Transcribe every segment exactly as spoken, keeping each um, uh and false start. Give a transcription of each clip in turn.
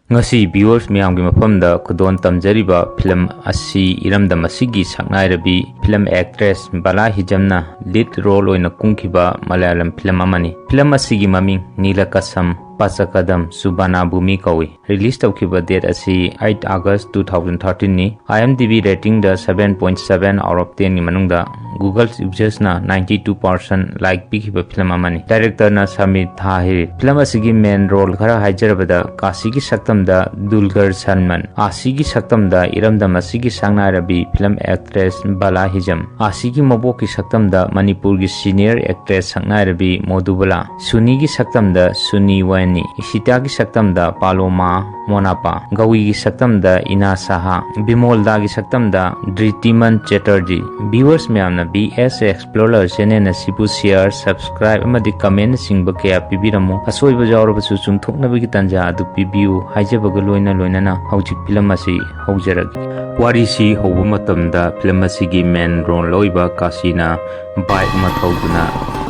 ꯉꯁꯤ viewers ꯃꯌꯥꯝꯒꯤ ꯃꯐꯝꯗ ꯈꯨꯗꯣꯜ ꯇꯝꯖꯔꯤꯕ film ꯑꯁꯤ ꯏꯔꯝꯗꯝ ꯑꯁꯤꯒꯤ ꯁꯛꯅꯥꯏꯔꯕꯤ film actress ꯕꯂꯥ ꯍꯤꯖꯝꯅ lead role ꯑꯣꯏꯅ ꯀꯨꯝꯈꯤꯕ ꯃꯂꯌꯥꯂꯝ film ꯑꯃꯅꯤ꯫ Film ꯑꯁꯤꯒꯤ ꯃꯃꯤꯡ ꯅꯤꯂꯀꯁꯝ ꯄꯆꯀꯗꯝ ꯁꯨꯕꯥꯅꯥ ꯚꯨꯃꯤ ꯀꯧꯏ꯫ Release ꯇꯧꯈꯤꯕ date ꯑꯁꯤ eight August two thousand thirteen ꯅꯤ꯫ IMDb rating the seven point seven out of ten ꯒꯤ ꯃꯅꯨꯡꯗ Google users ꯅ ninety two percent like ꯄꯤꯈꯤꯕ film ꯑꯃꯅꯤ꯫ Director ꯅ ꯁꯃꯤꯔ ꯊꯥꯍꯤꯔ꯫ Film ꯑꯁꯤꯒꯤ main role ꯈꯔ ꯍꯥꯏꯖꯔꯕꯗ, ꯀꯥꯁꯤꯒꯤ ꯁꯛꯇꯝꯗ ꯗꯨꯜꯒꯔ ꯁꯜꯃꯥꯟ, ꯑꯥꯁꯤꯒꯤ ꯁꯛꯇꯝꯗ ꯏꯔꯝꯗꯝ ꯑꯁꯤꯒꯤ ꯁꯛꯅꯥꯏꯔꯕꯤ film actress ꯕꯂꯥ ꯍꯤꯖꯝ, ꯑꯥꯁꯤꯒꯤ ꯃꯕꯣꯛꯀꯤ ꯁꯛꯇꯝꯗ ꯃꯅꯤꯄꯨꯔꯒꯤ senior actress ꯁꯛꯅꯥꯏꯔꯕꯤ ꯃꯣꯗꯨꯕꯂꯥ, ꯁꯨꯅꯤꯒꯤ ꯁꯛꯇꯝꯗ ꯁꯨꯅꯤ ꯋꯥꯏꯅꯤ, ꯏꯁꯤꯇꯥꯒꯤ ꯁꯛꯇꯝꯗ ꯄꯥꯂꯣꯃꯥ ꯃꯣꯅꯥꯄꯥ, ꯒꯧꯏꯒꯤ ꯁꯛꯇꯝꯗ ꯏꯅꯥ ꯁꯍꯥ, ꯕꯤꯃꯣꯜꯗꯥꯒꯤ ꯁꯛꯇꯝꯗ ꯗ꯭ꯔꯤꯇꯤꯃꯟ ꯆꯦꯇꯔꯖꯤ꯫ Viewers ꯃꯌꯥꯝꯅ ꯕꯤ ꯑꯦꯁ ꯑꯦꯛꯁꯄ꯭ꯂꯣꯔꯔ channel ꯑꯁꯤꯕꯨ share, subscribe ꯑꯃꯗꯤ comment ꯅꯆꯤꯡꯕ ꯀꯌꯥ ꯄꯤꯕꯤꯔꯝꯃꯨ꯫ ꯑꯁꯣꯏꯕ ꯌꯥꯎꯔꯕꯁꯨ ꯆꯨꯝꯊꯣꯛꯅꯕꯒꯤ ꯇꯥꯟꯖꯥ ꯑꯗꯨ ꯄꯤꯕꯤꯌꯨ ꯍꯥꯏꯖꯕꯒ ꯂꯣꯏꯅ ꯂꯣꯏꯅꯅ ꯍꯧꯖꯤꯛ film ꯑꯁꯤ ꯍꯧꯖꯔꯒꯦ꯫ ꯋꯥꯔꯤꯁꯤ ꯍꯧꯕ ꯃꯇꯝꯗ film ꯑꯁꯤꯒꯤ main role ꯂꯧꯔꯤꯕ ꯀꯥꯁꯤꯅ bike ꯑꯃ ꯊꯧꯗꯨꯅ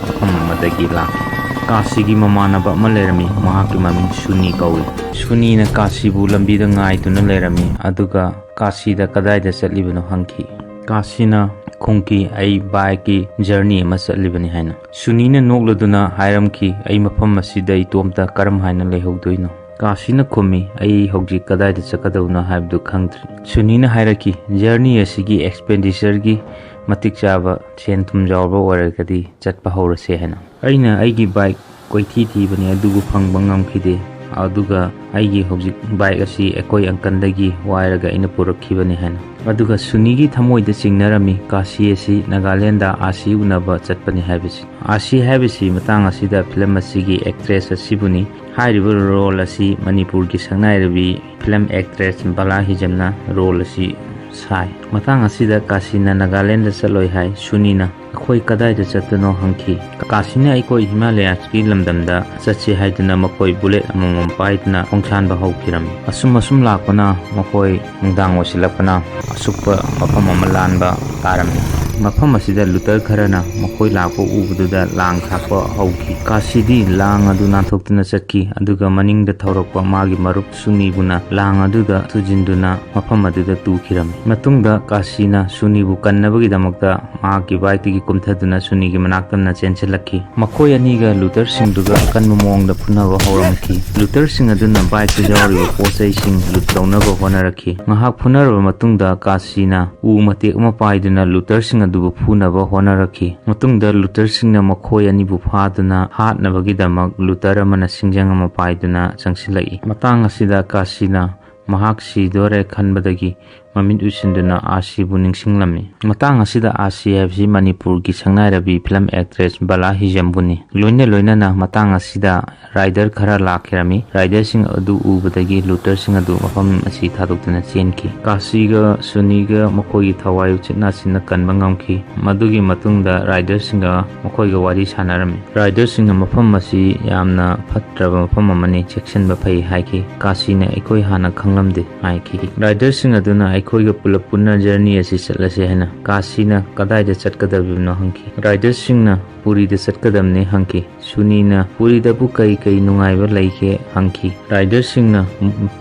ꯃꯐꯝ ꯑꯃꯗꯒꯤ ꯂꯥꯛꯈꯤ꯫ ꯀꯥꯁꯤꯒꯤ ꯃꯃꯥꯟꯅꯕ ꯑꯃ ꯂꯩꯔꯝꯃꯤ, ꯃꯍꯥꯛꯀꯤ ꯃꯃꯤꯡ ꯁꯨꯅꯤ ꯀꯧꯏ꯫ ꯁꯨꯅꯤꯅ ꯀꯥꯁꯤꯕꯨ ꯂꯝꯕꯤꯗ ꯉꯥꯏꯗꯨꯅ ꯂꯩꯔꯝꯃꯤ, ꯑꯗꯨꯒ ꯀꯥꯁꯤꯗ ꯀꯗꯥꯏꯗ ꯆꯠꯂꯤꯕꯅꯣ ꯍꯪꯈꯤ꯫ ꯀꯥꯁꯤꯅ ꯈꯨꯝꯈꯤ, "ꯑꯩ bike ꯀꯤ journey ꯑꯃ ꯆꯠꯂꯤꯕꯅꯤ" ꯍꯥꯏꯅ꯫ ꯁꯨꯅꯤꯅ ꯅꯣꯛꯂꯗꯨꯅ ꯍꯥꯏꯔꯝꯈꯤ, "ꯑꯩ ꯃꯐꯝ ꯑꯁꯤꯗ ꯏꯇꯣꯝꯇ ꯀꯔꯝ ꯍꯥꯏꯅ ꯂꯩꯍꯧꯗꯣꯏꯅꯣ?" ꯀꯥꯁꯤꯅ ꯈꯨꯝꯃꯤ, "ꯑꯩ ꯍꯧꯖꯤꯛ ꯀꯗꯥꯏꯗ ꯆꯠꯀꯗꯕꯅꯣ ꯍꯥꯏꯕꯗꯨ ꯈꯪꯗ꯭ꯔꯤ"꯫ ꯁꯨꯅꯤꯅ ꯍꯥꯏꯔꯛꯈꯤ, "Journey ꯑꯁꯤꯒꯤ expenditure ꯒꯤ ꯃꯇꯤꯛ ꯆꯥꯕ ꯁꯦꯟ ꯊꯨꯝ ꯌꯥꯎꯕ ꯑꯣꯏꯔꯒꯗꯤ ꯆꯠꯄ ꯍꯧꯔꯁꯦ" ꯍꯥꯏꯅ꯫ "ꯑꯩꯅ ꯑꯩꯒꯤ bike ꯀꯣꯏꯊꯤ ꯊꯤꯕꯅꯤ, ꯑꯗꯨꯕꯨ ꯐꯪꯕ ꯉꯝꯈꯤꯗꯦ꯫ ꯑꯗꯨꯒ ꯑꯩꯒꯤ ꯍꯧꯖꯤꯛ bike ꯑꯁꯤ ꯑꯩꯈꯣꯏ uncle ꯗꯒꯤ ꯋꯥꯏꯔꯒ ꯑꯩꯅ ꯄꯨꯔꯛꯈꯤꯕꯅꯤ" ꯍꯥꯏꯅ꯫ ꯑꯗꯨꯒ ꯁꯨꯅꯤꯒꯤ ꯊꯃꯣꯏꯗ ꯆꯤꯡꯅꯔꯝꯃꯤ, ꯀꯥꯁꯤ ꯑꯁꯤ ꯅꯥꯒꯥꯂꯦꯟꯗ ꯑꯥꯁꯤ ꯎꯅꯕ ꯆꯠꯄꯅꯤ ꯍꯥꯏꯕꯁꯤ꯫ ꯑꯥꯁꯤ ꯍꯥꯏꯕꯁꯤ ꯃꯇꯥꯡ ꯑꯁꯤꯗ film ꯑꯁꯤꯒꯤ actress ꯑꯁꯤꯕꯨꯅꯤ꯫ ꯍꯥꯏꯔꯤꯕ role ꯑꯁꯤ ꯃꯅꯤꯄꯨꯔꯒꯤ ꯁꯛꯅꯥꯏꯔꯕꯤ film actress ꯕꯂꯥ ꯍꯤꯖꯝꯅ role ꯑꯁꯤ ꯁꯥꯏ꯫ ꯃꯇꯥꯡ ꯑꯁꯤꯗ ꯀꯥꯁꯤꯅ ꯅꯥꯒꯥꯂꯦꯟꯗ ꯆꯠꯂꯣꯏ ꯍꯥꯏ꯫ ꯁꯨꯅꯤꯅ ꯑꯩꯈꯣꯏ ꯀꯗꯥꯏꯗ ꯆꯠꯇꯣꯏꯅꯣ ꯍꯪꯈꯤ꯫ ꯀꯥꯁꯤꯅ ꯑꯩꯈꯣꯏ ꯍꯤꯃꯥꯂꯌꯥꯁꯀꯤ ꯂꯝꯗꯝꯗ ꯆꯠꯁꯤ ꯍꯥꯏꯗꯨꯅ ꯃꯈꯣꯏ ꯕꯨꯂꯦꯠ ꯑꯃꯃꯝ ꯄꯥꯏꯗꯨꯅ ꯈꯣꯡꯁꯥꯟꯕ ꯍꯧꯈꯤꯔꯝꯃꯤ꯫ ꯑꯁꯨꯝ ꯑꯁꯨꯝ ꯂꯥꯛꯄꯅ ꯃꯈꯣꯏ ꯅꯨꯡꯗꯥꯡ ꯑꯣꯏꯁꯤꯜꯂꯛꯄꯅ ꯑꯁꯨꯛꯄ ꯃꯐꯝ ꯑꯃ ꯂꯥꯟꯕ ꯇꯥꯔꯝꯃꯤ꯫ ꯃꯐꯝ ꯑꯁꯤꯗ ꯂꯨꯇꯔ ꯈꯔꯅ ꯃꯈꯣꯏ ꯂꯥꯛꯄ ꯎꯕꯗꯨꯗ ꯂꯥꯡ ꯈꯥꯛꯄ ꯍꯧꯈꯤ꯫ ꯀꯥꯁꯤꯗꯤ ꯂꯥꯡ ꯑꯗꯨ ꯅꯥꯟꯊꯣꯛꯇꯨꯅ ꯆꯠꯈꯤ, ꯑꯗꯨꯒ ꯃꯅꯤꯡꯗ ꯊꯧꯔꯛꯄ ꯃꯥꯒꯤ ꯃꯔꯨꯞ ꯁꯨꯅꯤꯕꯨꯅ ꯂꯥꯡ ꯑꯗꯨꯗ ꯊꯨꯖꯤꯟꯗꯨꯅ ꯃꯐꯝ ꯑꯗꯨꯗ ꯇꯨꯈꯤꯔꯝꯃꯤ꯫ ꯃꯇꯨꯡꯗ ꯀꯥꯁꯤꯅ ꯁꯨꯅꯤꯕꯨ ꯀꯟꯅꯕꯒꯤꯗꯃꯛꯇ ꯃꯍꯥꯛꯀꯤ ꯕꯥꯏꯛꯇꯒꯤ ꯀꯨꯝꯊꯗꯨꯅ ꯁꯨꯅꯤꯒꯤ ꯃꯅꯥꯛꯇꯝꯅ ꯆꯦꯟꯁꯤꯜꯂꯛꯈꯤ꯫ ꯃꯈꯣꯏ ꯑꯅꯤꯒ ꯂꯨꯇꯔꯁꯤꯡꯗꯨꯒ ꯑꯀꯟꯕ ꯃꯑꯣꯡꯗ ꯐꯨꯅꯕ ꯍꯧꯔꯝꯈꯤ꯫ ꯂꯨꯇꯔꯁꯤꯡ ꯑꯗꯨꯅ ꯕꯥꯏꯛꯇ ꯌꯥꯎꯔꯤꯕ ꯄꯣꯠ ꯆꯩꯁꯤꯡ ꯂꯨꯠ ꯇꯧꯅꯕ ꯍꯣꯠꯅꯔꯛꯈꯤ꯫ ꯉꯥꯏꯍꯥꯛ ꯐꯨꯅꯔꯕ ꯃꯇꯨꯡꯗ ꯀꯥꯁꯤꯅ ꯎ ꯃꯇꯦꯛ ꯑꯃ ꯄꯥꯏꯗꯨꯅ ꯂꯨꯇꯔꯁꯤꯡ ꯑꯗꯨꯕꯨ ꯐꯨꯅꯕ ꯍꯣꯠꯅꯔꯛꯈꯤ꯫ ꯃꯇꯨꯡꯗ ꯂꯨꯇꯔꯁꯤꯡꯅ ꯃꯈꯣꯏ ꯑꯅꯤꯕꯨ ꯐꯥꯗꯨꯅ ꯍꯥꯠꯅꯕꯒꯤꯗꯃꯛ ꯂꯨꯇꯔ ꯑꯃꯅ ꯁꯤꯡꯖꯪ ꯑꯃ ꯄꯥꯏꯗꯨꯅ ꯆꯪꯁꯤꯜꯂꯛꯏ꯫ ꯃꯇꯥꯡ ꯑꯁꯤꯗ ꯀꯥꯁꯤꯅ ꯃꯍꯥꯛ ꯁꯤꯗꯣꯔꯦ ꯈꯟꯕꯗꯒꯤ ꯃꯃꯤꯠ ꯎꯏꯁꯤꯟꯗꯨꯅ ꯑꯥꯁꯤꯕꯨ ꯅꯤꯡꯁꯤꯡꯂꯝꯃꯤ꯫ ꯃꯇꯥꯡ ꯑꯁꯤꯗ ꯑꯥꯁꯤ ꯍꯥꯏꯕꯁꯤ ꯃꯅꯤꯄꯨꯔꯒꯤ ꯁꯛꯅꯥꯏꯔꯕꯤ ꯐꯤꯂꯝ ꯑꯦꯛꯇ꯭ꯔꯦꯁ ꯕꯂꯥ ꯍꯤꯖꯝꯕꯨꯅꯤ꯫ ꯂꯣꯏꯅ ꯂꯣꯏꯅꯅ ꯃꯇꯥꯡ ꯑꯁꯤꯗ ꯔꯥꯏꯗꯔ ꯈꯔ ꯂꯥꯛꯈꯤꯔꯝꯃꯤ꯫ ꯔꯥꯏꯗꯔꯁꯤꯡ ꯑꯗꯨ ꯎꯕꯗꯒꯤ ꯂꯨꯇꯔꯁꯤꯡ ꯑꯗꯨ ꯃꯐꯝ ꯑꯁꯤ ꯊꯥꯗꯣꯛꯇꯨꯅ ꯆꯦꯟꯈꯤ꯫ ꯀꯥꯁꯤꯒ ꯁꯨꯅꯤꯒ ꯃꯈꯣꯏꯒꯤ ꯊꯋꯥꯏ ꯎꯆꯤꯟ ꯅꯥꯆꯤꯟꯅ ꯀꯟꯕ ꯉꯝꯈꯤ꯫ ꯃꯗꯨꯒꯤ ꯃꯇꯨꯡꯗ ꯔꯥꯏꯗꯔꯁꯤꯡꯒ ꯃꯈꯣꯏꯒ ꯋꯥꯔꯤ ꯁꯥꯟꯅꯔꯝꯃꯤ꯫ ꯔꯥꯏꯗꯔꯁꯤꯡꯅ ꯃꯐꯝ ꯑꯁꯤ ꯌꯥꯝꯅ ꯐꯠꯇ꯭ꯔꯕ ꯃꯐꯝ ꯑꯃꯅꯤ, ꯆꯦꯛꯁꯤꯟꯕ ꯐꯩ ꯍꯥꯏꯈꯤ꯫ ꯀꯥꯁꯤꯅ ꯑꯩꯈꯣꯏ ꯍꯥꯟꯅ ꯈꯪꯂꯝꯗꯦ ꯍꯥꯏꯈꯤ꯫ ꯔꯥꯏꯗꯔꯁꯤꯡ ꯑꯗꯨꯅ ꯑꯩꯈꯣꯏꯒ ꯄꯨꯂꯞ ꯄꯨꯟꯅ ꯖꯔꯅꯤ ꯑꯁꯤ ꯆꯠꯂꯁꯤ ꯍꯥꯏꯅ꯫ ꯀꯥꯁꯤꯅ ꯀꯗꯥꯏꯗ ꯆꯠꯀꯗꯕꯅꯣ ꯍꯪꯈꯤ꯫ ꯔꯥꯏꯗꯔꯁꯤꯡꯅ ꯄꯨꯔꯤꯗ ꯆꯠꯀꯗꯕꯅꯤ ꯍꯪꯈꯤ꯫ ꯁꯨꯅꯤꯅ ꯄꯨꯔꯤꯗꯕꯨ ꯀꯩ ꯀꯩ ꯅꯨꯡꯉꯥꯏꯕ ꯂꯩꯒꯦ ꯍꯪꯈꯤ꯫ ꯔꯥꯏꯗꯔꯁꯤꯡꯅ